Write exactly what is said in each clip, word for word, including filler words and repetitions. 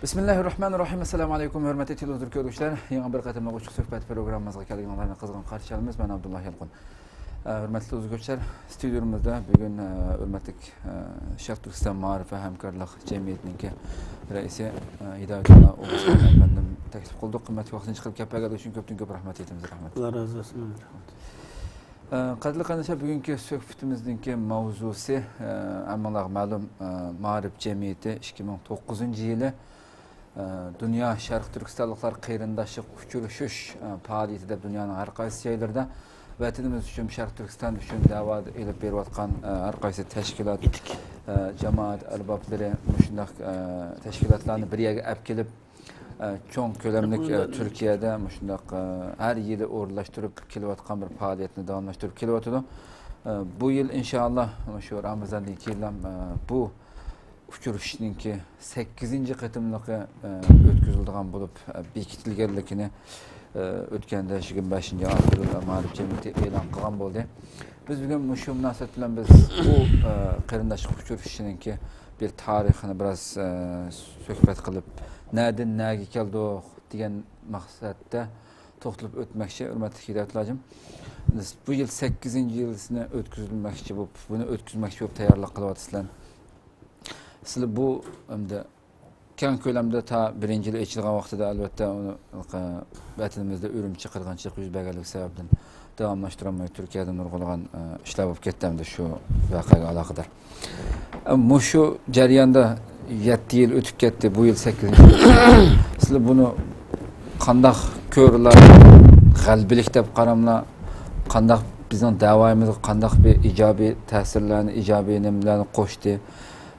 بىسمىللاھىررەھمانىررەھىم. ئەسسالامۇ ئەلەيكۇم، ھۆرمەتلىك تېلېۋىزور كۆرگۈچىلەر. يېڭى بىر قېتىملىق ئوچۇق سۆھبەت پروگراممىمىزغا كەلگىنىڭلارنى قىزغىن قارشى ئالىمىز. مەن ئابدۇللا يالقۇن. ئە، ھۆرمەتلىك تېلېۋىزور كۆرگۈچىلەر، ستۇدىيىمىزدا بۈگۈن، ئە، ھۆرمەتلىك، ئە، شەرقىي تۈركىستان مائارىپ ۋە ھەمكارلىق جەمئىيىتىنىڭكى رەئىسى، ئە، ھىدايەتۇللا ئوغۇزخان ئەپەندىم تەكلىپ قىلدۇق. قىممەتلىك ۋاقتىنى چىقىرىپ كەپ بەرگەنلىكى ئۈچۈن كۆپتىن كۆپ رەھمەت ئېيتىمىز. رەھمەت. ئاللا رازى بولسۇن. ئە، قەدىرلىك قېرىنداشلار، بۈگۈنكى سۆھبىتىمىزنىڭكى ماۋزۇسى، ئە، ھەممىڭلارغا مەلۇم، ئە، مائارىپ جەمئىيىتى ئىككى مىڭ توققۇزىنچى يىلى، ئە، دۇنيا شەرقىي تۈركىستانلىقلار قېرىنداشلىق ئۇچرىشىش، ئە، پائالىيىتى دەپ دۇنيانىڭ ھەر قايسى جايلىرىدا ۋەتىنىمىز ئۈچۈن، شەرقىي تۈركىستان ئۈچۈن دەۋا ئېلىپ بېرىۋاتقان، ئە، ھەر قايسى تەشكىلات، ئە، جامائەت ئەربابلىرى مۇشۇنداق، ئە، تەشكىلاتلارنى بىر يەرگە ئەپ كېلىپ، ئە، چوڭ كۆلەملىك، ئە، تۈركىيەدە مۇشۇنداق، ئە، ھەر يىلى ئورۇنلاشتۇرۇپ كېلىۋاتقان بىر پائالىيەتنى داۋاملاشتۇرۇپ كېلىۋاتىدۇ. ئە، بۇ يىل ئىنشائاللا شۇ رامىزاندىن كېيىنلا، ئە، بۇ ئۇچرىشىشنىڭكى سەككىزىنچى قېتىملىقى، ئە، ئۆتكۈزۈلىدىغان بولۇپ، ئە، بېكىتىلگەنلىكىنى، ئە، ئۆتكەندە يىگىرمە بەشىنچى ئاپرېل مائارىپ جەمئىيىتى ئېلان قىلغان بولدى. بىز بۈگۈن مۇشۇ مۇناسىۋەت بىلەن بىز بۇ، ئە، قېرىنداشلىق ئۇچرىشىشىنىڭكى بىر تارىخىنى بىراز، ئە، سۆھبەت قىلىپ، نەدىن نەگە كەلدۇق دېگەن مەقسەتتە توختىلىپ ئۆتمەكچى، ھۆرمەتلىك ھىدايەتۇللاجىم. بۇ يىل سەككىزىنچى يىلىسىنى ئۆتكۈزۈلمەكچى بولۇپ، بۇنى ئۆتكۈزمەكچى بولۇپ تەييارلىق قىلىۋاتىسىلەر. سىلەر بۇ ئەمدى كەڭ كۆلەمدە تا بىرىنچى يىل ئېچىلغان ۋاقتىدا، ئەلۋەتتە، ئۇنى، ۋەتىنىمىزدە ئۈرۈمچى قىرغىنچىلىقى يۈز بەرگەنلىكى سەۋەبىدىن داۋاملاشتۇرالماي، تۈركىيەدە نۇرغۇنلىغان، ئە، ئىشلار بولۇپ كەتتى ئەمدى شۇ ۋەقەگە ئالاقىدار. ئە، مۇشۇ جەرياندا يەتتە يىل ئۆتۈپ كەتتى، بۇ يىل سەككىزىنچى يىل. سىلەر بۇنى قانداق كۆرىلا، غەلىبىلىك دەپ قاراملا، قانداق بىزنىڭ دەۋايىمىزغا قانداق بىر ئىجابىي تەسىرلەرنى، ئىجابىي نېمىلەرنى قوشتى؟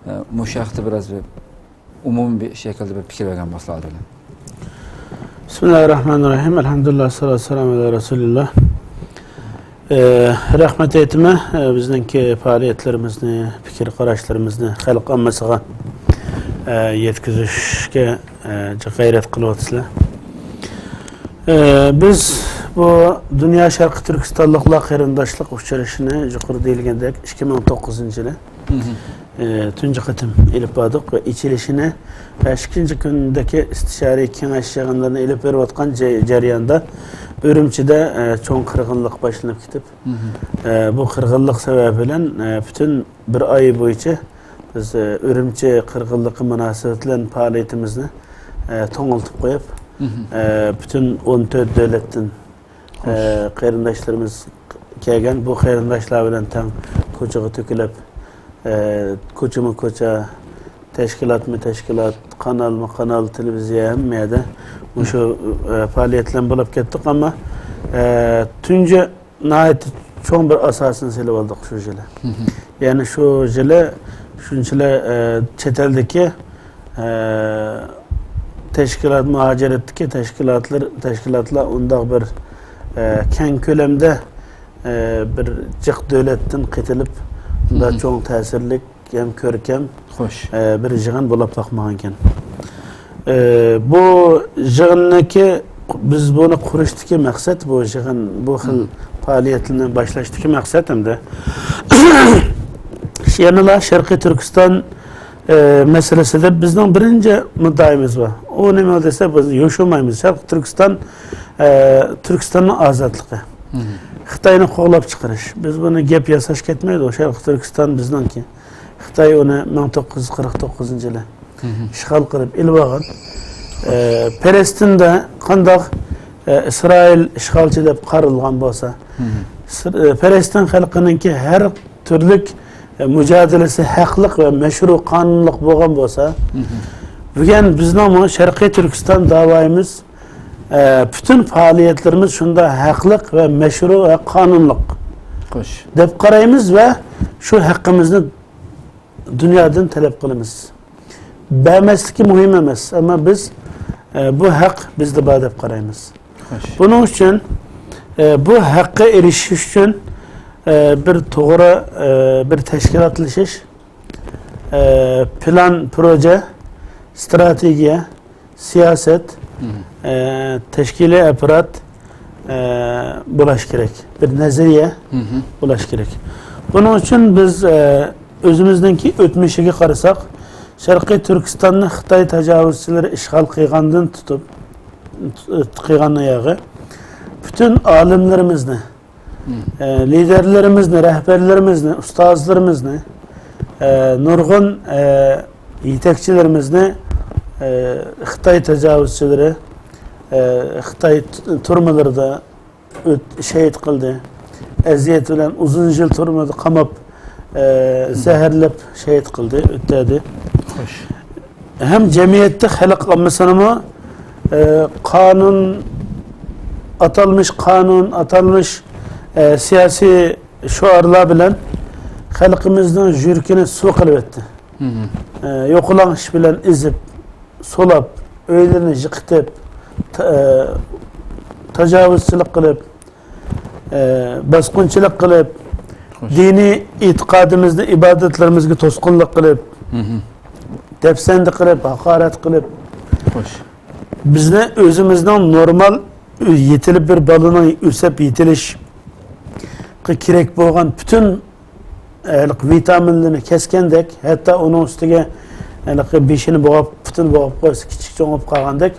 ئە، مۇشۇ ھەقتە بىراز بىر ئومۇمىي بىر شەكىلدە بىر پىكىر بەرگەن بولسىلا ئالدى بىلەن. بىسمىللاھىررەھمانىررەھىم. ئەلھەمدۇلىللاھ، سالاتۇ ۋەسسالامۇ ئەلا رەسۇلىللاھ. ئە، رەھمەت ئېيتىمەن، ئە، بىزنىڭكى پائالىيەتلىرىمىزنى، پىكىر قاراشلىرىمىزنى خەلق ئاممىسىغا، ئە، يەتكۈزۈشكە، ئە، جىق غەيرەت قىلىۋاتىسىلەر. ئە، بىز بۇ دۇنيا شەرقىي تۈركىستانلىقلار قېرىنداشلىق ئۇچرىشىشىنى يۇقىرىدا دېيىلگەندەك ئىككى مىڭ توققۇزىنچى يىلى ئى، تۇنجى قېتىم ئېلىپ باردۇق ۋە ئېچىلىشىنى ۋە ئىككىنچى كۈندىكى ئىستىشارىي كېڭەش يىغىنلىرىنى ئېلىپ بېرىۋاتقان جەي-، جەرياندا ئۈرۈمچىدە، ئى، چوڭ قىرغىنلىق باشلىنىپ كېتىپ، ئى، بۇ قىرغىنلىق سەۋەبى بىلەن، ئى، پۈتۈن بىر ئاي بويىچە بىز، ئى، ئۈرۈمچى قىرغىنلىقى مۇناسىۋىتى بىلەن پائالىيىتىمىزنى، ئى، توڭلىتىپ قويۇپ، ئى، پۈتۈن ئون تۆت دۆلەتتىن ئە، قېرىنداشلىرىمىز كەلگەن. بۇ قېرىنداشلار بىلەن تەڭ كوچىغا تۆكۈلۈپ، ئە، كوچىمۇ كوچا، تەشكىلاتمۇ تەشكىلات، قانالمۇ قانال، تېلېۋىزىيە، ھەممە يەردە مۇشۇ، ئە، پائالىيەتلەرنى بولۇپ كەتتۇق. ئەمما، ئە، تۇنجى ناھايىتى چوڭ بىر ئاساسنى سېلىۋالدۇق شۇ يىلى. يەنى شۇ يىلى شۇنچىلىك، ئە، چەت ئەلدىكى ئە، تەشكىلات، مۇھاجىرەتتىكى تەشكىلاتلار، تەشكىلاتلار ئۇنداق بىر، ئە، كەڭ كۆلەمدە، ئە، بىر جىق دۆلەتتىن قېتىلىپ، بۇنداق چوڭ تەسىرلىك ھەم كۆركەم، خوش. ئە، بىر يىغىن بولاپ باقمىغانىكەن. ئە، بۇ يىغىننىكى، بىز بۇنى قۇرۇشتىكى مەقسەت، بۇ يىغىن، بۇ خىل پائالىيەتلەرنى باشلاشتىكى مەقسەت ھەمدە يەنىلا شەرقىي تۈركىستان ئە، مەسىلىسىدە بىزنىڭ بىرىنچى مۇددىئايىمىز بار. ئۇ نېمە دېسە، بىز يوشۇرمايمىز. شەرقىي تۈركىستان، ئە، تۈركىستاننىڭ ئازادلىقى. خىتاينى قوغلاپ چىقىرىش. بىز بۇنى گەپ ياساش كەتمەيدۇ. شەرقىي تۈركىستان بىزنىڭكى. خىتاي ئۇنى مىڭ توققۇز يۈز قىرىق توققۇزىنچى يىلى ئىشغال قىلىپ ئېلىۋالغان. ئە، پەلەستىندە قانداق، ئە، ئىسرائىل ئىشغالچى دەپ قارىلغان بولسا، سىر-، ئە، پەلەستىن خەلقىنىڭكى ھەر تۈرلۈك، ئە، مۇجادىلىسى ھەقلىق ۋە مەشرۇ قانۇنلۇق بولغان بولسا، بۈگۈن بىزنىڭمۇ شەرقىي تۈركىستان داۋايىمىز، ئە، پۈتۈن پائالىيەتلىرىمىز شۇنداق ھەقلىق ۋە مەشرۇ ۋە قانۇنلۇق خوش. دەپ قارايمىز ۋە شۇ ھەققىمىزنى دۇنيادىن تەلەپ قىلىمىز. بەرمەسلىكى مۇھىم ئەمەس، ئەمما بىز، ئە، بۇ ھەق بىزدە بار دەپ قارايمىز. خوش. بۇنىڭ ئۈچۈن، ئە، بۇ ھەققە ئېرىشىش ئۈچۈن، ئە، بىر توغرا، ئە، بىر تەشكىلاتلىشىش، ئە، پىلان، پروژە، ئىستراتېگىيە، سىياسەت، ئە، تەشكىلىي ئاپپارات، ئە، بولاش كېرەك. بىر نەزەرىيە بولاش كېرەك. بۇنىڭ ئۈچۈن بىز، ئە، ئۆزىمىزنىڭكى ئۆتمۈشىگە قارىساق، شەرقىي تۈركىستاننى خىتاي تاجاۋۇزچىلىرى ئىشغال قىلغاندىن تۇتۇپ، قىلغان ياغى پۈتۈن ئالىملىرىمىزنى، ئە، لىدەرلىرىمىزنى، رەھبەرلىرىمىزنى، ئۇستازلىرىمىزنى، ئە، نۇرغۇن، ئە، يېتەكچىلىرىمىزنى، ئە، خىتاي تاجاۋۇزچىلىرى، ئە، خىتاي تۈرمىلىرىدا ئۆت-، شېھىت قىلدى. ئەزىيەت بىلەن ئۇزۇن يىل تۈرمىدە قاماپ، ئە، زەھەرلەپ شېھىت قىلدى، ئۆلتۈردى. خوش. ھەم جەمئىيەتتە خەلق ئاممىسىنىمۇ، ئە، قانۇن، ئاتالمىش قانۇن، ئاتالمىش، ئە، سىياسىي شوئارلار بىلەن خەلقىمىزنىڭ يۈرىكىنى سۇ قىلىۋەتتى. ئە، يوقىلاڭ ئىش بىلەن ئېزىپ، سولاپ، ئۆيلىرىنى يىقىتىپ، تا-، ئە، تاجاۋۇزچىلىق قىلىپ، ئە، باسقۇنچىلىق قىلىپ، خوش. دىنىي ئېتىقادىمىزنى، ئىبادەتلىرىمىزگە توسقۇنلۇق قىلىپ، دەپسەندە قىلىپ، ھاقارەت قىلىپ، خوش. بىزنى ئۆزىمىزنىڭ نورمال يېتىلىپ بىر بالىنىڭ ئۆسۈپ يېتىلىشقا كېرەك بولغان پۈتۈن ھېلىقى ۋىتامىنلىرىنى كەسكەندەك، ھەتتا ئۇنىڭ ئۈستىگە ھېلىقى بېشىنى بوغاپ، پۇتىنى بوغاپ قويسا، كىچىك چوڭ بولۇپ قالغاندەك،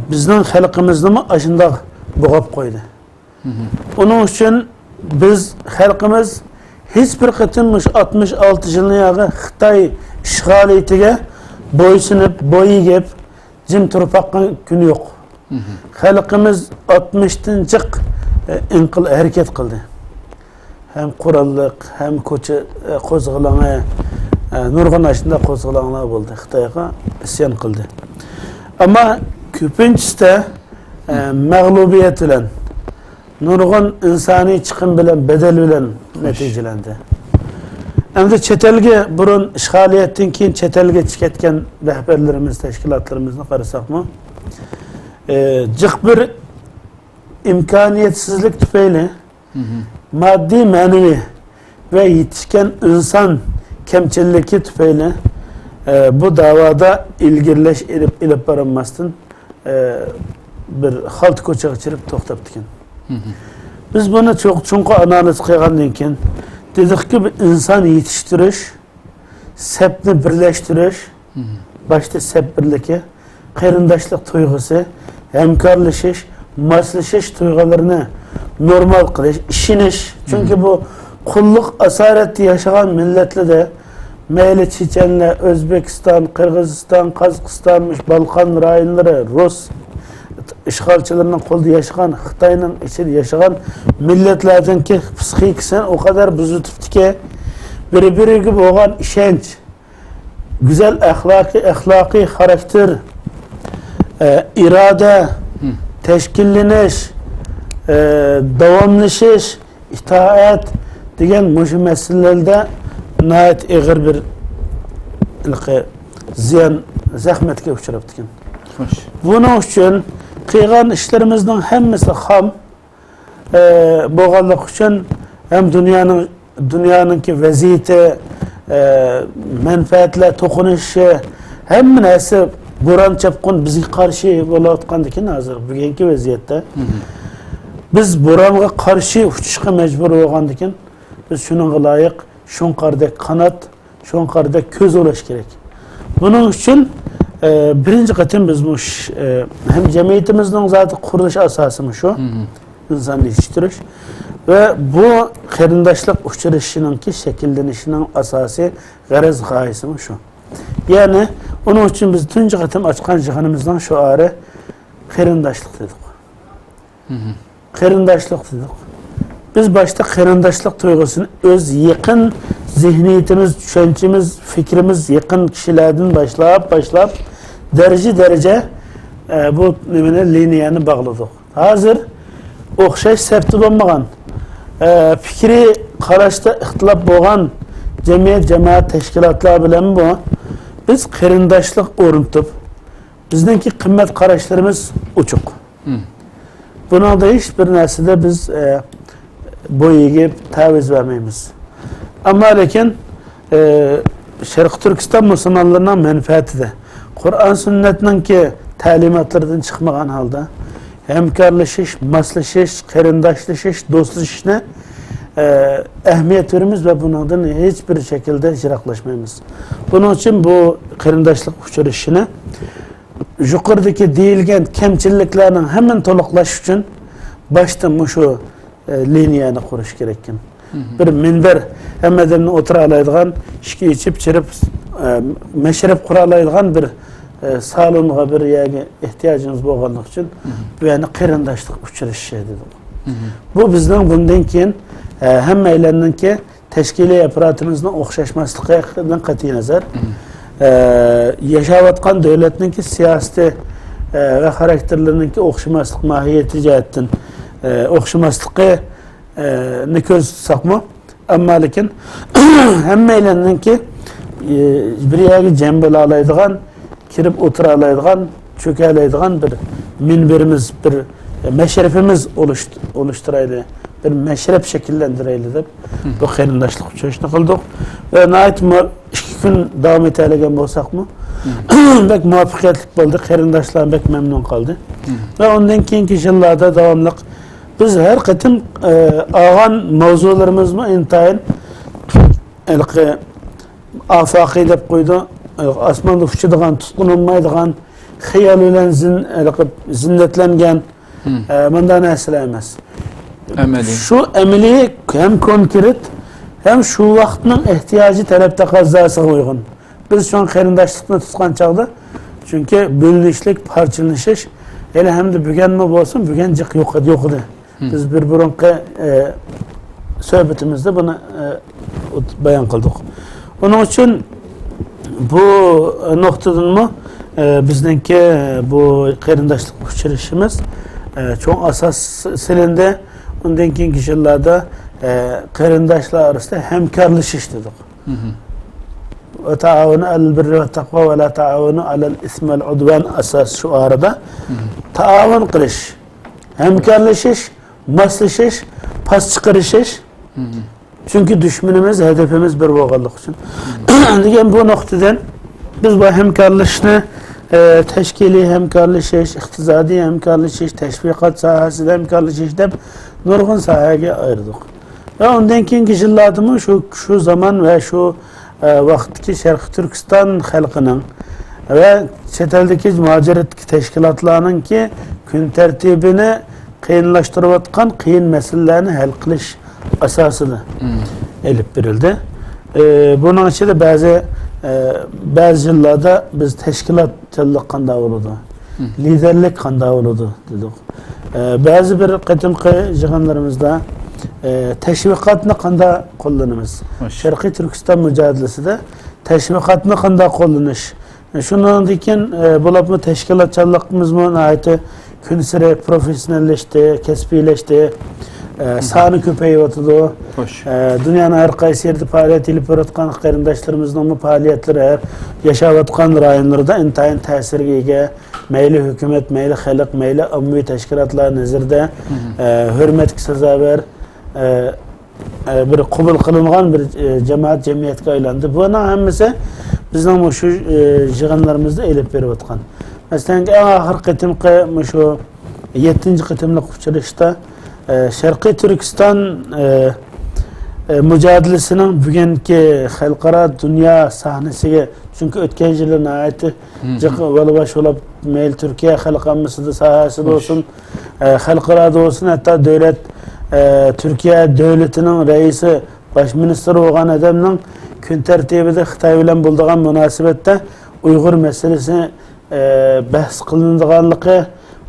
بىزنىڭ خەلقىمىزنىمۇ ئاشۇنداق بوغاپ قويدى. ئۇنىڭ ئۈچۈن بىز، خەلقىمىز ھېچ بىر قېتىم مۇشۇ ئاتمىش ئالتە يىلنى ياغى خىتاي ئىشغالىيىتىگە بويسۇنۇپ، بوي ئېگىپ، جىم تۇرۇپ باققان كۈنى يوق. خەلقىمىز ئاتمىشتىن جىق، ئە، ئىنقىل-، ھەرىكەت قىلدى. ھەم قوراللىق، ھەم كوچا، ئە، قوزغىلاڭى، ئە، نۇرغۇن ئاشۇنداق قوزغىلاڭلار بولدى. خىتايغا ئىسيان قىلدى. ئەمما كۆپىنچىسىدە، ئە، مەغلۇبىيەت بىلەن، نۇرغۇن ئىنسانىي چىقىم بىلەن، بەدەل بىلەن نەتىجىلەندى. ئەمدى چەت ئەلگە، بۇرۇن ئىشغالىيەتتىن كېيىن چەت ئەلگە چىقىپ كەتكەن رەھبەرلىرىمىز، تەشكىلاتلىرىمىزنى قارىساقمۇ، ئى، جىق بىر ئىمكانىيەتسىزلىك تۈپەيلى، ماددىي، مەنىۋى ۋە يېتىشكەن ئىنسان كەمچىللىكى تۈپەيلى، ئى، بۇ داۋادا ئىلگىرىلەش ئېلىپ، ئېلىپ بارالماستىن، ئە، بىر خالتا كوچىغا كىرىپ توختاپتىكەن. بىز بۇنى چوڭ-، چوڭقۇر ئانالىز قىلغاندىن كېيىن دېدۇقكى، بۇ ئىنسان يېتىشتۈرۈش، سەپنى بىرلەشتۈرۈش، باشتا سەپ بىرلىكى، قېرىنداشلىق تۇيغۇسى، ھەمكارلىشىش، ماسلىشىش تۇيغۇلىرىنى نورمال قىلىش، ئىشىنىش. چۈنكى بۇ قۇللۇق ئاسارەتتە ياشىغان مىللەتلەردە، مەيلى چېچەنلەر، ئۆزبېكىستان، قىرغىزىستان، قازاقىستان، مۇشۇ بالقان رايونلىرى، رۇس ئىشغالچىلىرىنىڭ قولىدا ياشىغان، خىتاينىڭ ئىچىدە ياشىغان مىللەتلەرنىڭكى پسىخىكىسىنى ئۇ قەدەر بۇزۇۋېتىپتىكى، بىر-بىرىگە بولغان ئىشەنچ، گۈزەل ئەخلاقىي، ئەخلاقىي خاراكتېر، ئە، ئىرادە، تەشكىللىنىش، ئە، داۋاملىشىش، ئىتائەت دېگەن مۇشۇ مەسىلىلەردە ناھايىتى ئېغىر بىر ھېلىقى زىيان، زەخمەتكە ئۇچراپتىكەن. خوش. بۇنىڭ ئۈچۈن قىلغان ئىشلىرىمىزنىڭ ھەممىسى خام، ئە، بولغانلىقى ئۈچۈن ھەم دۇنيانىڭ، دۇنيانىڭكى ۋەزىيىتى، ئە، مەنپەئەتلەر توقۇنۇشى، ھەممە نەرسە بوران چاپقۇن بىزگە قارشى بولۇۋاتقاندىكىن، ھازىر بۈگۈنكى ۋەزىيەتتە بىز بورانغا قارشى ئۇچۇشقا مەجبۇر بولغاندىكىن، بىز شۇنىڭغا لايىق شۇڭقاردەك قانات، شۇڭقاردەك كۆز بولۇش كېرەك. بۇنىڭ ئۈچۈن، ئە، بىرىنچى قېتىم بىز مۇش-، ئە، ھەم جەمئىيىتىمىزنىڭ زادى قۇرۇلۇش ئاساسىمۇ شۇ، ئىنساننى يېتىشتۈرۈش ۋە بۇ قېرىنداشلىق ئۇچرىشىشىنىڭكى شەكىللىنىشىنىڭ ئاساسىي غەرەز غايىسىمۇ شۇ. يەنى ئۇنىڭ ئۈچۈن بىز تۇنجى قېتىم ئاچقان يىغىنىمىزنىڭ شوئارى قېرىنداشلىق دېدۇق. قېرىنداشلىق دېدۇق. بىز باشتا قېرىنداشلىق تۇيغۇسىنى ئۆز يېقىن زېھنىيىتىمىز، چۈشەنچىمىز، فىكرىمىز يېقىن كىشىلەردىن باشلاپ، باشلاپ، دەرىجە، دەرىجە، ئە، بۇ نېمىنى، لىنىيەنى باغلىدۇق. ھازىر ئوخشاش سەپتە بولمىغان، ئە، پىكرىي قاراشتا ئىختىلاپ بولغان جەمئىيەت، جامائەت، تەشكىلاتلار بىلەنمۇ بىز قېرىنداشلىق ئورنىتىپ، بىزنىڭكى قىممەت قاراشلىرىمىز ئوچۇق. بۇنىڭدا ھېچ بىر نەرسىدە بىز، ئە، بوي ئېگىپ، تەۋىز بەرمەيمىز. ئەمما لېكىن، ئە، شەرقىي تۈركىستان مۇسۇلمانلىرىنىڭ مەنپەئەتىدە، قۇرئان سۈننەتنىڭكى تەلىماتلىرىدىن چىقمىغان ھالدا، ھەمكارلىشىش، ماسلىشىش، قېرىنداشلىشىش، دوستلىشىشنى ئە، ئەھمىيەت بېرىمىز ۋە بۇنىڭدىن ھېچ بىر شەكىلدە يىراقلاشمايمىز. بۇنىڭ ئۈچۈن بۇ قېرىنداشلىق ئۇچرىشىشىنى يۇقىرىدىكى دېيىلگەن كەمچىلىكلەرنىڭ ھەممىنى تولۇقلاش ئۈچۈن باشتا مۇشۇ، ئە، لىنىيەنى قۇرۇش كېرەككەن. بىر مىنبەر، ھەممە ئادەمنى ئولتۇرالايدىغان، ئىشىكى ئېچىپ، چىرىپ، ئە، مەشرەپ قۇرالايدىغان بىر، ئە، سالونغا، بىر يەرگە ئېھتىياجىمىز بولغانلىقى ئۈچۈن بۇ يەرنى قېرىنداشلىق ئۇچرىشىشى دېدۇق. بۇ بىزنىڭ بۇندىن كېيىن، ئە، ھەممەيلەننىڭكى تەشكىلىي ئاپپاراتىمىزنىڭ ئوخشاشماسلىقىدىن قەتئىينەزەر، ئە، ياشاۋاتقان دۆلەتنىڭكى سىياسىتى، ئە، ۋە خاراكتېرلىرىنىڭكى ئوخشىماسلىق ماھىيىتى جەھەتتىن، ئە، ئوخشىماسلىقى، ئە، نى كۆرسەتسەكمۇ، ئەمما لېكىن ھەممەيلەننىڭكى، ئە، بىر يەرگە جەم بولالايدىغان، كىرىپ ئولتۇرالايدىغان، چۆكەلەيدىغان بىر مىنبىرىمىز، بىر مەشرىپىمىز ئولۇش-، ئولۇشتۇرايلى، بىر مەشرەپ شەكىللەندۈرەيلى دەپ بۇ قېرىنداشلىق ئۇچرىشىشنى قىلدۇق. ۋە ناھايىتى مۇ-، ئىككى كۈن داۋام ئېتەلىگەن بولساقمۇ، بەك مۇۋەپپەقىيەتلىك بولدى. قېرىنداشلار بەك مەمنۇن قالدى. ۋە ئۇندىن كېيىنكى يىللاردا داۋاملىق بىز ھەر قېتىم، ئە، ئالغان ماۋزۇلىرىمىزمۇ ئىنتايىن ھېلىقى ئافاقىي دەپ قويىدۇ. ئاسماندا ئۇچىدىغان، تۇتقۇن بولمايدىغان، خىيال بىلەن زىن-، ھېلىقى زىننەتلەنگەن، ئە، مۇنداق نەرسىلەر ئەمەس. ئەمەلىي. شۇ ئەمەلىي ھەم كونكرېت، ھەم شۇ ۋاقىتنىڭ ئېھتىياجى، تەلەپ تەقەززاسىغا ئۇيغۇن. بىز چوڭ قېرىنداشلىقنى تۇتقان چاغدا، چۈنكى بۆلۈنۈشلۈك، پارچىلىنىش ھېلى ھەمدە بۈگۈنمۇ بولسۇن، بۈگۈن جىق يوق، يوق ئىدى. بىز بىر بۇرۇنقى، ئە، سۆھبىتىمىزدە بۇنى، ئە، بايان قىلدۇق. ئۇنىڭ ئۈچۈن بۇ نۇقتىدىنمۇ، ئە، بىزنىڭكى بۇ قېرىنداشلىق ئۇچرىشىشىمىز، ئە، چوڭ ئاساس سېلىندى. ئۇندىن كېيىنكى يىللاردا، ئە، قېرىنداشلار ئارىسىدا ھەمكارلىشىش دېدۇق. ۋە تائاۋۇنۇ ئەلەل بىررى ۋە تەقۋا ۋە لا تائاۋۇنۇ ئەلەل ئىسمى ۋەل ئۇدۋان ئاساس شوئارىدا تائاۋۇن قىلىش، ھەمكارلىشىش، ماسلىشىش، پاس چىقىرىشىش. چۈنكى دۈشمىنىمىز، ھەدىپىمىز بىر بولغانلىقى ئۈچۈن. دېگەن بۇ نۇقتىدىن بىز بۇ ھەمكارلىشىشنى، ئە، تەشكىلىي ھەمكارلىشىش، ئىقتىسادىي ھەمكارلىشىش، تەشۋىقات ساھەسىدە ھەمكارلىشىش دەپ نۇرغۇن ساھەگە ئايرىدۇق. ۋە ئۇندىن كېيىنكى يىللاردىمۇ شۇ، شۇ زامان ۋە شۇ، ئە، ۋاقىتتىكى شەرقىي تۈركىستان خەلقىنىڭ ۋە چەت ئەلدىكى مۇھاجىرەتتىكى تەشكىلاتلارنىڭكى كۈن تەرتىپىنى قىيىنلاشتۇرۇۋاتقان قىيىن مەسىلىلەرنى ھەل قىلىش ئاساسىدا ئېلىپ بېرىلدى. ئە، بۇنىڭ ئىچىدە بەزى، ئە، بەزى يىللاردا بىز تەشكىلاتچانلىق قانداق بولىدۇ، لىدەرلىك قانداق بولىدۇ دېدۇق. ئە، بەزى بىر قېتىمقى يىغىنلىرىمىزدا، ئە، تەشۋىقاتنى قانداق قوللىنىمىز؟ شەرقىي تۈركىستان مۇجادىلىسىدە تەشۋىقاتنى قانداق قوللىنىش؟ شۇنىڭدىن كېيىن، ئە، بولۇپمۇ تەشكىلاتچانلىقىمىزمۇ ناھايىتى كۈنسېرى پروفېسسىوناللاشتى، كەسپىيلەشتى، ئە، سانى كۆپىيىۋاتىدۇ. ئە، دۇنيانىڭ ھەر قايسى يېرىدە پائالىيەت ئېلىپ بېرىۋاتقان قېرىنداشلىرىمىزنىڭمۇ پائالىيەتلىرى ھەر ياشاۋاتقان رايونلىرىدا ئىنتايىن تەسىرگە ئىگە. مەيلى ھۆكۈمەت، مەيلى خەلق، مەيلى ئاممىۋى تەشكىلاتلار نەزىرىدە، ئە، ھۆرمەتكە سازاۋەر، ئە، ئە، بىر قوبۇل قىلىنغان بىر، ئە، جامائەت، جەمئىيەتكە ئايلاندى. بۇنىڭ ھەممىسى بىزنىڭ مۇشۇ، ئە، يىغىنلىرىمىزدا ئېلىپ بېرىۋاتقان. مەسىلەن، ئەڭ ئاخىرقى قېتىمقى مۇشۇ يەتتىنچى قېتىملىق ئۇچرىشىشتا، ئە، شەرقىي تۈركىستان، ئە، ئە، مۇجادىلىسىنىڭ بۈگۈنكى خەلقئارا دۇنيا سەھنىسىگە، چۈنكى ئۆتكەن يىلى ناھايىتى جىق ۋالىباش بولۇپ، مەيلى تۈركىيە خەلق ئاممىسىدا ساھەسىدە بولسۇن، ئە، خەلقئارادا بولسۇن، ھەتتا دۆلەت، ئە، تۈركىيە دۆلىتىنىڭ رەئىسى، باش مىنىستىر بولغان ئادەمنىڭ كۈن تەرتىبىدە خىتاي بىلەن بولىدىغان مۇناسىۋەتتە ئۇيغۇر مەسىلىسى، ئە، بەھس قىلىنىدىغانلىقى،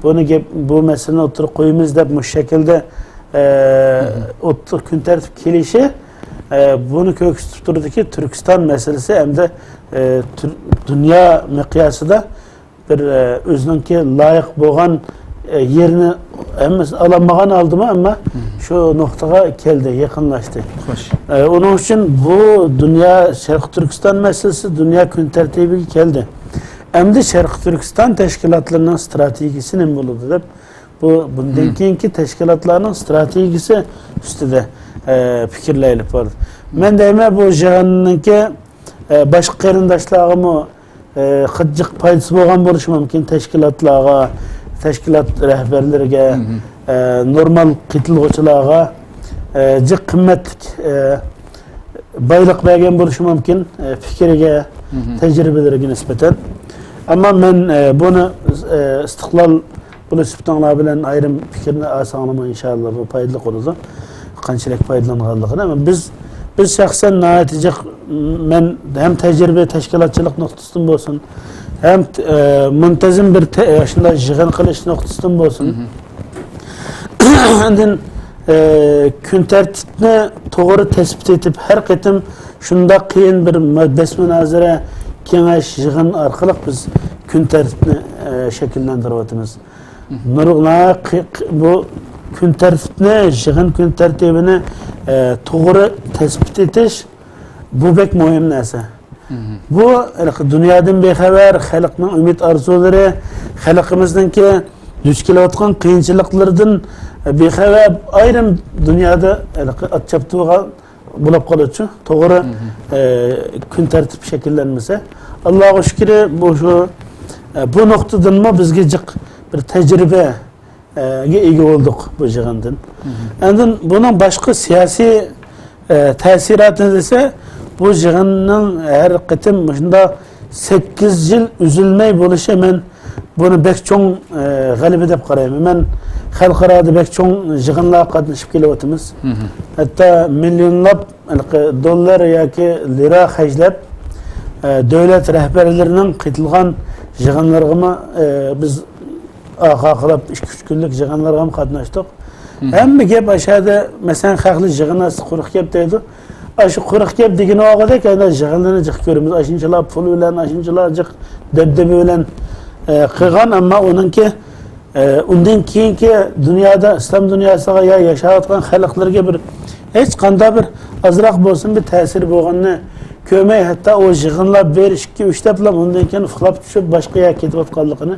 بۇنى گەپ، بۇ مەسىلىنى ئوتتۇرىغا قويىمىز دەپ مۇشۇ شەكىلدە، ئە، ئوتتۇرا كۈن تەرتىپكە كېلىشى، ئە، بۇنى كۆرسىتىپ تۇرىدۇكى، تۈركىستان مەسىلىسى ئەمدى، ئە، تۈر-، دۇنيا مىقياسىدا بىر، ئە، ئۆزىنىڭكى لايىق بولغان، ئە، يېرىنى ھەممىسى ئالالمىغان ھالدىمۇ، ئەمما شۇ نۇقتىغا كەلدى، يېقىنلاشتى. ئە، ئۇنىڭ ئۈچۈن بۇ دۇنيا، شەرقىي تۈركىستان مەسىلىسى دۇنيا كۈن تەرتىپىگە كەلدى. ئەمدى شەرقىي تۈركىستان تەشكىلاتلىرىنىڭ ستراتېگىيىسى نېمە بولىدۇ دەپ، بۇ، بۇندىن كېيىنكى تەشكىلاتلارنىڭ ستراتېگىيىسى ئۈستىدە، ئە، پىكىرلەر ئېلىپ باردى. مەن دەيمەن، بۇ يىغىننىڭكى، ئە، باشقا قېرىنداشلارغىمۇ، ئە، جىق پايدىسى بولغان بولۇشى مۇمكىن. تەشكىلاتلارغا، تەشكىلات رەھبەرلىرىگە، ئە، نورمال قېتىلغۇچىلارغا، ئە، جىق قىممەتلىك، ئە، بايلىق بەرگەن بولۇشى مۇمكىن، ئە، پىكرىگە، مھم. تەجرىبىلىرىگە نىسبەتەن. ئەمما مەن، ئە، بۇنى، ئە، ئىستىقلال بولۇش سۈپىتىڭلار بىلەن ئايرىم پىكىرنى ئالساڭلارمۇ، ئىنشائاللا، بۇ پايدىلىق بولىدۇ. قانچىلىك پايدىلانغانلىقىنى. ئەمما بىز، بىز شەخسەن ناھايىتى جىق، مەن ھەم تەجرىبە تەشكىلاتچىلىق نۇقتىسىدىن بولسۇن، ھەم، ئە، مۇنتەزىم بىر تە-، شۇنداق يىغىن قىلىش نۇقتىسىدىن بولسۇن. مھم. ئاندىن، ئە، كۈن تەرتىپنى توغرا تەسپىت ئېتىپ، ھەر قېتىم شۇنداق قىيىن بىر مە-، بەس مۇنازىرە، كېڭەش، يىغىن ئارقىلىق بىز كۈن تەرتىپنى، ئە، شەكىللەندۈرۈۋاتىمىز. مھم. نۇرغۇن، ق-، ق-، بۇ كۈن تەرتىپنى، يىغىن كۈن تەرتىپىنى، ئە، توغرا تەسپىت ئېتىش، بۇ بەك مۇھىم نەرسە. مھم. بۇ ھېلىقى دۇنيادىن بىخەۋەر، خەلقنىڭ ئۈمىد ئارزۇلىرى، خەلقىمىزنىڭكى دۇچ كېلىۋاتقان قىيىنچىلىقلىرىدىن بىخەۋەر، ئايرىم دۇنيادا ھېلىقى ئات چاپتۇرغان بولۇپ قالىدۇ. توغرا، مھم. ئە، كۈن تەرتىپ شەكىللەنمىسە. ئاللاغا شۈكرى، بۇ شۇ، ئە، بۇ نۇقتىدىنمۇ بىزگە جىق بىر تەجرىبە، ئە، گە ئىگە بولدۇق بۇ يىغىندىن. مھم. ئاندىن بۇنىڭ باشقا سىياسىي، ئە، تەسىراتى دېسە، بۇ يىغىننىڭ ھەر قېتىم مۇشۇنداق سەككىز يىل ئۈزۈلمەي بولۇشى، مەن بۇنى بەك چوڭ، ئە، غەلىبە دەپ قارايمەن. مەن خەلقئارادا بەك چوڭ يىغىنلارغا قاتنىشىپ كېلىۋاتىمىز. مھم. ھەتتا مىليونلاپ ھېلىقى دوللار ياكى لىرا خەجلەپ، ئە، دۆلەت رەھبەرلىرىنىڭ قېتىلغان يىغىنلىرىغىمۇ، ئە، بىز ئارقا-ئارقىلاپ ئىككى-ئۈچ كۈنلۈك يىغىنلارغىمۇ قاتناشتۇق. مھم. ھەممە گەپ ئاشۇ يەردە، مەسىلەن، خەقلەر يىغىن ئاستى قۇرۇق گەپ دەيدۇ. ئاشۇ قۇرۇق گەپ دېگىنى ئالغۇدەك، ئەنە يىغىنلارنى جىق كۆرىمىز. ئاشۇنچىلار پۇل بىلەن، ئاشۇنچىلار جىق دەبدەبە بىلەن، ئە، قىلغان، ئەمما ئۇنىڭكى، ئە، ئۇندىن كېيىنكى دۇنيادا، ئىسلام دۇنياسىغا يا ياشاۋاتقان خەلقلەرگە بىر ھېچقانداق بىر ئازراق بولسۇن بىر تەسىرى بولغىنىنى كۆرمەي، ھەتتا ئۇ يىغىنلار بىر، ئىككى، ئۈچ دەپلا ئۇندىن كېيىن ئۇخلاپ چۈشۈپ، باشقا يەرگە كېتىۋاتقانلىقىنى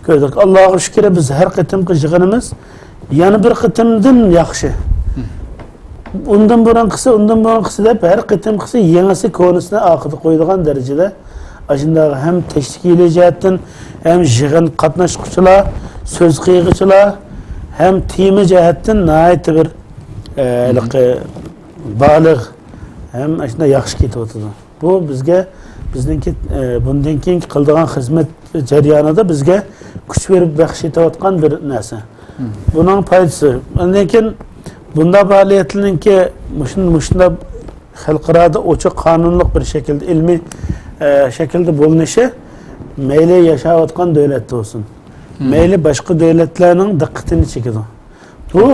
كۆردۇق. ئاللاغا شۈكرى، بىز ھەر قېتىمقى يىغىنىمىز يەنە بىر قېتىمدىن ياخشى. ئۇندىن بۇرۇنقىسى، ئۇندىن بۇرۇنقىسى دەپ ھەر قېتىمقىسى يېڭىسى، كونىسىنى ئارقىدا قويىدىغان دەرىجىدە ئاشۇنداق ھەم تەشكىلىي جەھەتتىن، ھەم يىغىن قاتناشقۇچىلار، سۆز قىلغۇچىلار، ھەم تېما جەھەتتىن ناھايىتى بىر، ئە، ھېلىقى بالىغ ھەم ئاشۇنداق ياخشى كېتىۋاتىدۇ. بۇ بىزگە، بىزنىڭكى، ئە، بۇندىن كېيىنكى قىلىدىغان خىزمەت جەريانىدا بىزگە كۈچ بېرىپ بەخش ئېتىۋاتقان بىر نەرسە. بۇنىڭ پايدىسى. ئاندىن كېيىن بۇنداق پائالىيەتلەرنىڭكى مۇشۇن-، مۇشۇنداق خەلقئارادا ئوچۇق قانۇنلۇق بىر شەكىلدە، ئىلمىي، ئە، شەكىلدە بولۇنۇشى مەيلى ياشاۋاتقان دۆلەتتە بولسۇن، مەيلى باشقا دۆلەتلەرنىڭ دىققىتىنى چېكىدۇ. بۇ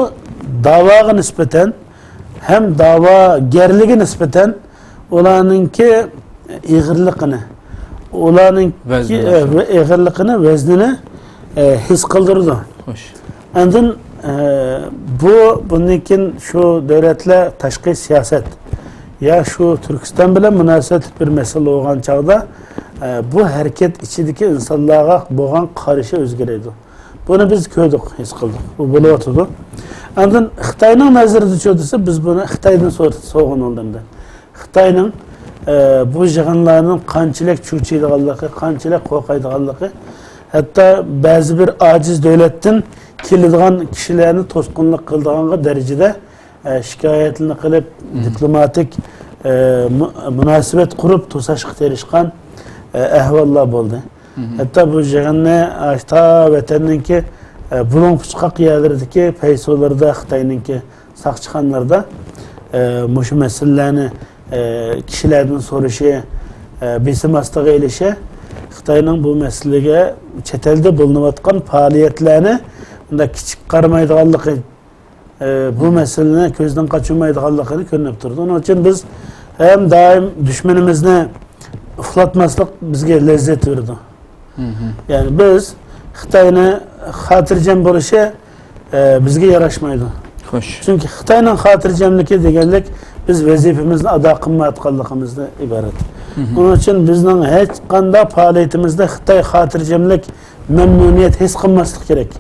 داۋاغا نىسبەتەن ھەم داۋاگەرلىكى نىسبەتەن ئۇلارنىڭكى ئېغىرلىقىنى، ئۇلارنىڭكى، ۋەزنى ئە، ئاشۇ. ۋە-، ئېغىرلىقىنى، ۋەزنىنى، ئە، ھېس قىلدۇرىدۇ. خوش. ئاندىن، ئە، بۇ، بۇندىن كېيىن شۇ دۆلەتلەر تاشقى سىياسەت يا شۇ تۈركىستان بىلەن مۇناسىۋەتلىك بىر مەسىلە بولغان چاغدا، ئە، بۇ ھەرىكەت ئىچىدىكى ئىنسانلارغا بولغان قارىشى ئۆزگىرىدۇ. بۇنى بىز كۆردۇق، ھېس قىلدۇق. بۇ بولۇۋاتىدۇ. ئاندىن خىتاينىڭ نەزىرىدىچۇ دېسە، بىز بۇنى خىتايدىن سور-، سورىغىلى بولىدۇ ئەمدى. خىتاينىڭ، ئە، بۇ يىغىنلارنىڭ قانچىلىك چۆچۈيدىغانلىقى، قانچىلىك قورقايدىغانلىقى، ھەتتا بەزى بىر ئاجىز دۆلەتتىن كېلىدىغان كىشىلەرنى توسقۇنلۇق قىلىدىغانغا دەرىجىدە، ئە، شىكايەتلىرىنى قىلىپ، دىپلوماتىك، ئە، مۇ-، مۇناسىۋەت قۇرۇپ توساشقا تىرىشقان، ئە، ئەھۋاللار بولدى. ھەتتا بۇ يىغىننى، ئە، تا ۋەتەننىڭكى، ئە، بۇلۇڭ پۇچقاق يەرلىرىدىكى پەيسۇلىرىدا خىتاينىڭكى ساقچىخانىلىرىدا، ئە، مۇشۇ مەسىلىلەرنى، ئە، كىشىلەردىن سورىشى، ئە، بېسىم ئاستىغا ئېلىشى خىتاينىڭ بۇ مەسىلىگە چەت ئەلدە بولۇنۇۋاتقان پائالىيەتلەرنى ئۇنداق كىچىك قارىمايدىغانلىقى، ئە، بۇ مەسىلىنى كۆزدىن قاچۇرمايدىغانلىقىنى كۆرۈنۈپ تۇرىدۇ. ئۇنىڭ ئۈچۈن بىز ھەم دائىم دۈشمىنىمىزنى ئۇخلاتماسلىق بىزگە لەززەت بېرىدۇ. يەنى بىز خىتاينى خاتىرجەم بولۇشى، ئە، بىزگە ياراشمايدۇ. خوش. چۈنكى خىتاينىڭ خاتىرجەملىكى دېگەنلىك بىز ۋەزىپىمىزنى ئادا قىلمايۋاتقانلىقىمىزدىن ئىبارەت. ئۇنىڭ ئۈچۈن بىزنىڭ ھېچقانداق پائالىيىتىمىزدە خىتاي خاتىرجەملىك، مەمنۇنىيەت ھېس قىلماسلىق كېرەك.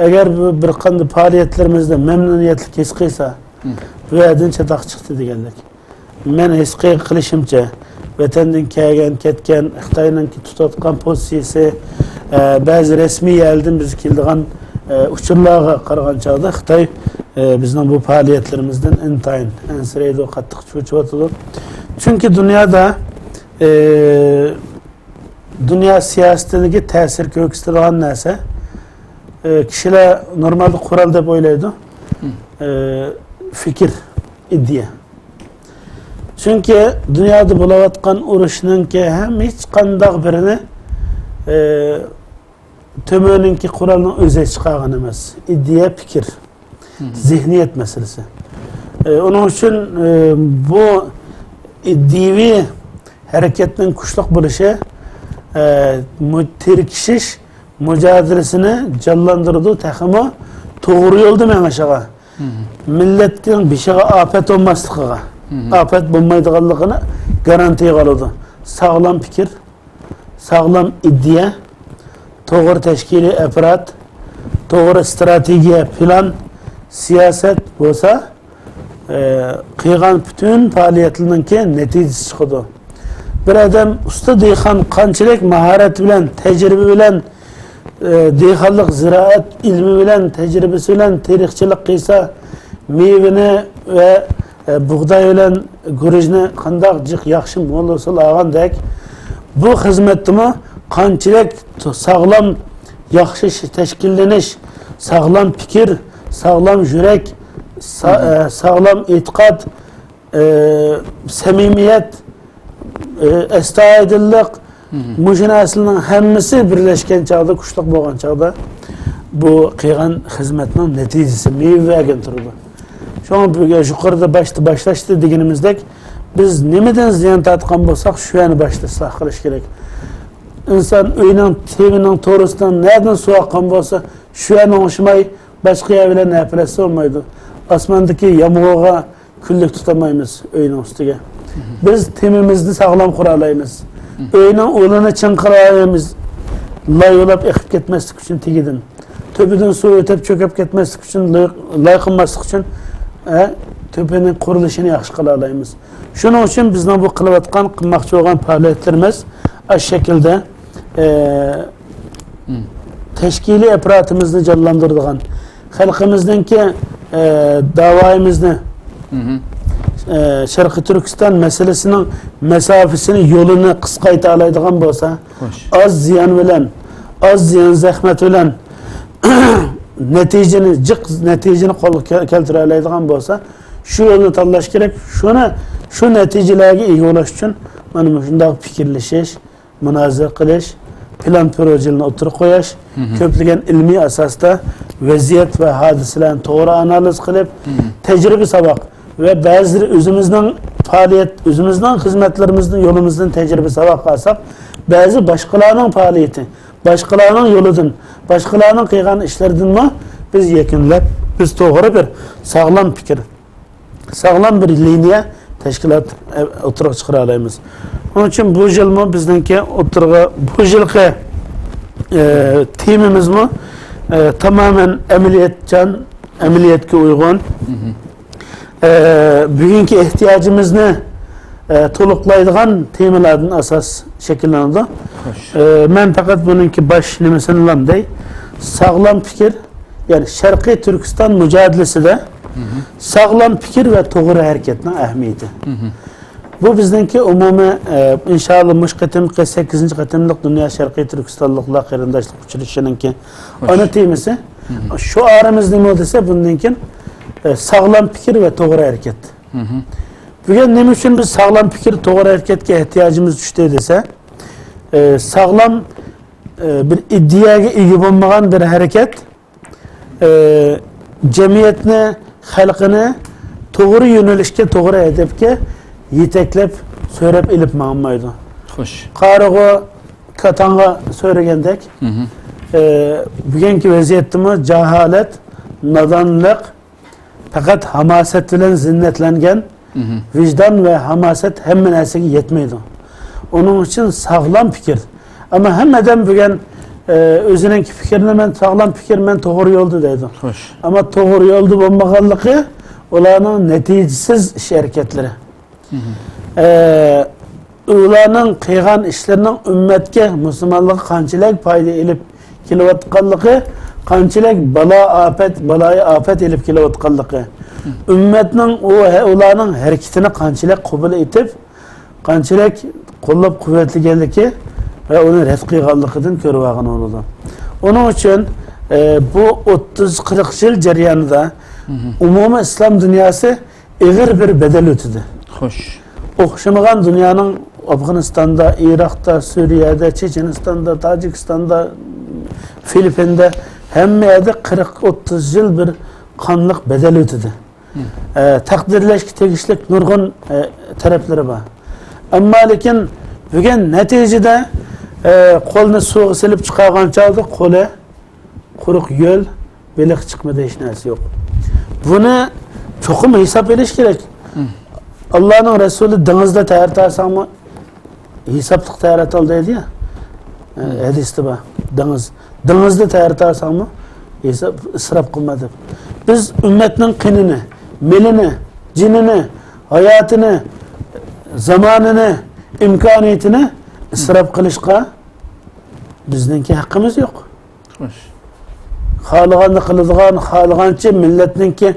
ئەگەر بۇ بىر قانداق پائالىيەتلىرىمىزدە مەمنۇنىيەتلىك ھېس قىلسا، بۇ يەردىن چاتاق چىقتى دېگەندەك. مەن ھېس قىل-، قىلىشىمچە، ۋەتەندىن كەلگەن، كەتكەن، خىتاينىڭكى تۇتۇۋاتقان پوزىتسىيىسى، ئە، بەزى رەسمىي يەردىن بىز كېلىدىغان، ئە، ئۇچۇرلارغا قارىغان چاغدا خىتاي ئە، بىزنىڭ بۇ پائالىيەتلىرىمىزدىن ئىنتايىن ئەنسىرەيدۇ، قاتتىق چۆچۈۋاتىدۇ. چۈنكى دۇنيادا، ئە، دۇنيا سىياسىتىدىكى تەسىر كۆرسىتىدىغان نەرسە، ئە، كىشىلەر نورمالدا قورال دەپ ئويلايدۇ. ئە، پىكىر، ئىدىيە. چۈنكى دۇنيادا بولۇۋاتقان ئۇرۇشنىڭكى ھەم ھېچقانداق بىرىنى، ئە، تۆمۈرنىڭكى قورالنىڭ ئۆزى چىقارغان ئەمەس. ئىدىيە، پىكىر، زېھنىيەت مەسىلىسى. ئە، ئۇنىڭ ئۈچۈن، ئە، بۇ ئىدىيىۋى ھەرىكەتنىڭ كۈچلۈك بولۇشى، ئە، مۇ-، تىركىشىش مۇجادىلىسىنى جانلاندۇرىدۇ، تېخىمۇ توغرا يولدا مېڭىشىغا، مىللەتنىڭ بېشىغا ئاپەت بولماسلىقىغا، ئاپەت بولمايدىغانلىقىنى گارانتىيە قىلىدۇ. ساغلام پىكىر، ساغلام ئىدىيە، توغرا تەشكىلىي ئاپپارات، توغرا ئىستراتېگىيە، پىلان، سىياسەت بولسا، ئە، قىلغان پۈتۈن پائالىيەتلىرىنىڭكى نەتىجىسى چىقىدۇ. بىر ئادەم ئۇستا دېھقان قانچىلىك ماھارەت بىلەن، تەجرىبە بىلەن، ئە، دېھقانلىق زىرائەت ئىلمى بىلەن، تەجرىبىسى بىلەن تېرىقچىلىق قىلسا، مېۋىنى ۋە، ئە، بۇغداي بىلەن گۈرۈچنى قانداق جىق ياخشى مول ھوسۇل ئالغاندەك، بۇ خىزمەتتىمۇ قانچىلىك ساغلام، ياخشى تەشكىللىنىش، ساغلام پىكىر، ساغلام يۈرەك، سا-، ئە، ساغلام ئېتىقاد، ئە، سەمىمىيەت، ئە، ئەستايىدىللىق، مۇشۇ نەرسىلەرنىڭ ھەممىسى بىرلەشكەن چاغدا، كۈچلۈك بولغان چاغدا بۇ قىلغان خىزمەتنىڭ نەتىجىسى مېۋە بەرگىلى تۇرىدۇ. شۇڭا بۈگۈن يۇقىرىدا باشتا باشلاشتا دېگىنىمىزدەك، بىز نېمىدىن زىيان تارتقان بولساق، شۇ يەرنى باشتا ئىسلاھ قىلىش كېرەك. ئىنسان ئۆينىڭ تېمىنىڭ تورۇسىدىن نەدىن سۇ ئاققان بولسا، شۇ يەرنى ئوڭشىماي، باشقا يەر بىلەن ھەپىلەشسە بولمايدۇ. ئاسماندىكى يامغۇرغا كۈنلۈك تۇتالمايمىز ئۆينىڭ ئۈستىگە. بىز تېمىمىزنى ساغلام قۇرالايمىز. ئۆينىڭ ئۇلىنى چىڭ قىلالايمىز. لاي بولاپ ئېقىپ كەتمەسلىك ئۈچۈن تېگىدىن، تۆپىدىن سۇ ئۆتۈپ چۆكۈپ كەتمەسلىك ئۈچۈن، لاي، لاي قىلماسلىق ئۈچۈن، ئە، تۆپىنىڭ قۇرۇلۇشىنى ياخشى قىلالايمىز. شۇنىڭ ئۈچۈن بىزنىڭ بۇ قىلىۋاتقان، قىلماقچى بولغان پائالىيەتلىرىمىز ئاشۇ شەكىلدە، ئە، تەشكىلىي ئاپپاراتىمىزنى جانلاندۇرىدىغان، خەلقىمىزنىڭكى، ئە، داۋايىمىزنى، ئە، شەرقىي تۈركىستان مەسىلىسىنىڭ مەسافىسىنى، يولىنى قىسقايتالايدىغان بولسا، ئاز زىيان بىلەن، ئاز زىيان زەھمەت بىلەن نەتىجىنى، جىق نەتىجىنى قولغا كەل-، كەلتۈرەلەيدىغان بولسا، شۇ يولنى تاللاش كېرەك. شۇنى، شۇ نەتىجىلەرگە ئىگە بولۇش ئۈچۈن مانا مۇشۇنداق پىكىرلىشىش، مۇنازىرە قىلىش، پىلان پروژىلارنى ئوتتۇرىغا قويۇش، كۆپلىگەن ئىلمىي ئاساستا ۋەزىيەت ۋە ھادىسىلەرنى توغرا ئانالىز قىلىپ، تەجرىبە ساۋاق ۋە بەزىلىرى ئۆزىمىزنىڭ پائالىيەت، ئۆزىمىزنىڭ خىزمەتلىرىمىزدىن، يولىمىزدىن تەجرىبە ساۋاق ئالساق، بەزى باشقىلارنىڭ پائالىيىتى، باشقىلارنىڭ يولىدىن، باشقىلارنىڭ قىلغان ئىشلىرىدىنمۇ بىز يەكۈنلەپ، بىز توغرا بىر ساغلام پىكىر، ساغلام بىر لىنىيە تەشكىلات، ئە، ئوتتۇرىغا چىقىرالايمىز. ئۇنىڭ ئۈچۈن بۇ يىلمۇ بىزنىڭكى ئوتتۇرىغا، بۇ يىلقى، ئە، تېمىمىزمۇ، ئە، تامامەن ئەمەلىيەتچان، ئەمەلىيەتكە ئۇيغۇن، ئە، بۈگۈنكى ئېھتىياجىمىزنى، ئە، تولۇقلايدىغان تېمىلاردىن ئاساس شەكىللىنىدۇ. ئە، مەن پەقەت بۇنىڭكى باش نېمىسىنىلا دەي. ساغلام پىكىر، يەنى شەرقىي تۈركىستان مۇجادىلىسىدە ساغلام پىكىر ۋە توغرا ھەرىكەتنىڭ ئەھمىيىتى. بۇ بىزنىڭكى ئومۇمىي، ئە، ئىنشائاللا مۇشۇ قېتىمقى سەككىزىنچى قېتىملىق دۇنيا شەرقىي تۈركىستانلىقلار قېرىنداشلىق ئۇچرىشىشىنىڭكى ئانا تېمىسى. شوئارىمىز نېمە دېسە، بۇندىن كېيىن، ئە، ساغلام پىكىر ۋە توغرا ھەرىكەت. بۈگۈن نېمە ئۈچۈن بىز ساغلام پىكىر، توغرا ھەرىكەتكە ئېھتىياجىمىز چۈشتى دېسە، ئە، ساغلام، ئە، بىر ئىدىيەگە ئىگە بولمىغان بىر ھەرىكەت، ئە، جەمئىيەتنى، خەلقىنى توغرا يۆنىلىشكە، توغرا ھەدەپكە يېتەكلەپ، سۆرەپ ئېلىپ ماڭالمايدۇ. خوش. قارىغۇ كاتانغا سۆرىگەندەك، ئە، بۈگۈنكى ۋەزىيەتتىمۇ جاھالەت، نادانلىق، پەقەت ھاماسەت بىلەن زىننەتلەنگەن ۋىجدان ۋە ھاماسەت ھەممە نەرسىگە يەتمەيدۇ. ئۇنىڭ ئۈچۈن ساغلام پىكىر. ئەمما ھەممە ئادەم بۈگۈن، ئە، ئۆزىنىڭكى پىكرىنى، «مەن ساغلام پىكىر، مەن توغرا يولدا» دەيدۇ. خوش. ئەمما توغرا يولدا بولمىغانلىقى ئۇلارنىڭ نەتىجىسىز ئىش ھەرىكەتلىرى. ئە، ئۇلارنىڭ قىلغان ئىشلىرىنىڭ ئۈممەتكە، مۇسۇلمانلىققا قانچىلىك پايدا ئېلىپ كېلىۋاتقانلىقى قانچىلىك بالا-ئاپەت، بالايىئاپەت ئېلىپ كېلىۋاتقانلىقى، ئۈممەتنىڭ ئۇ، ئۇلارنىڭ ھەرىكىتىنى قانچىلىك قوبۇل ئېتىپ، قانچىلىك قوللاپ-قۇۋۋەتلىگەنلىكى ۋە ئۇنى رەت قىلغانلىقىدىن كۆرۈۋالغىلى بولىدۇ. ئۇنىڭ ئۈچۈن، ئە، بۇ ئوتتۇز قىرىق يىل جەريانىدا ئومۇمىي ئىسلام دۇنياسى ئېغىر بىر بەدەل ئۆتىدۇ. خوش. ئوخشىمىغان دۇنيانىڭ ئافغانىستاندا، ئىراقتا، سۈرىيەدە، چېچەنىستاندا، تاجىكىستاندا، فىلىپپىندا ھەممە يەردە قىرىق، ئوتتۇز يىل بىر قانلىق بەدەل ئۆتىدۇ. ئە، تەقدىرلەشكە تېگىشلىك نۇرغۇن، ئە، تەرەپلىرى بار. ئەمما لېكىن بۈگۈن نەتىجىدە، ئە، قولنى سۇغا سېلىپ چىقارغان چاغدا قولى قۇرۇق يۆل، بېلىق چىقمىدى، ھېچ نەرسە يوق. بۇنى چوقۇم ھېساب ئېلىش كېرەك. ئاللانىڭ رەسۇلى دېڭىزدا تەھارەت ئالساڭمۇ، ھېسابلىق تەھارەت ئال دەيدۇ يا. ئە، ھەدىستە بار. دېڭىز، دېڭىزدا تەھارەت ئالساڭمۇ، ھېساب، ئىسراپ قىلما دەپ. بىز ئۈممەتنىڭ قېنىنى، مېلىنى، جېنىنى، ھاياتىنى، زامانىنى، ئىمكانىيىتىنى ئىسراپ قىلىشقا بىزنىڭكى ھەققىمىز يوق. خوش. خالىغاننى قىلىدىغان، خالىغانچە مىللەتنىڭكى،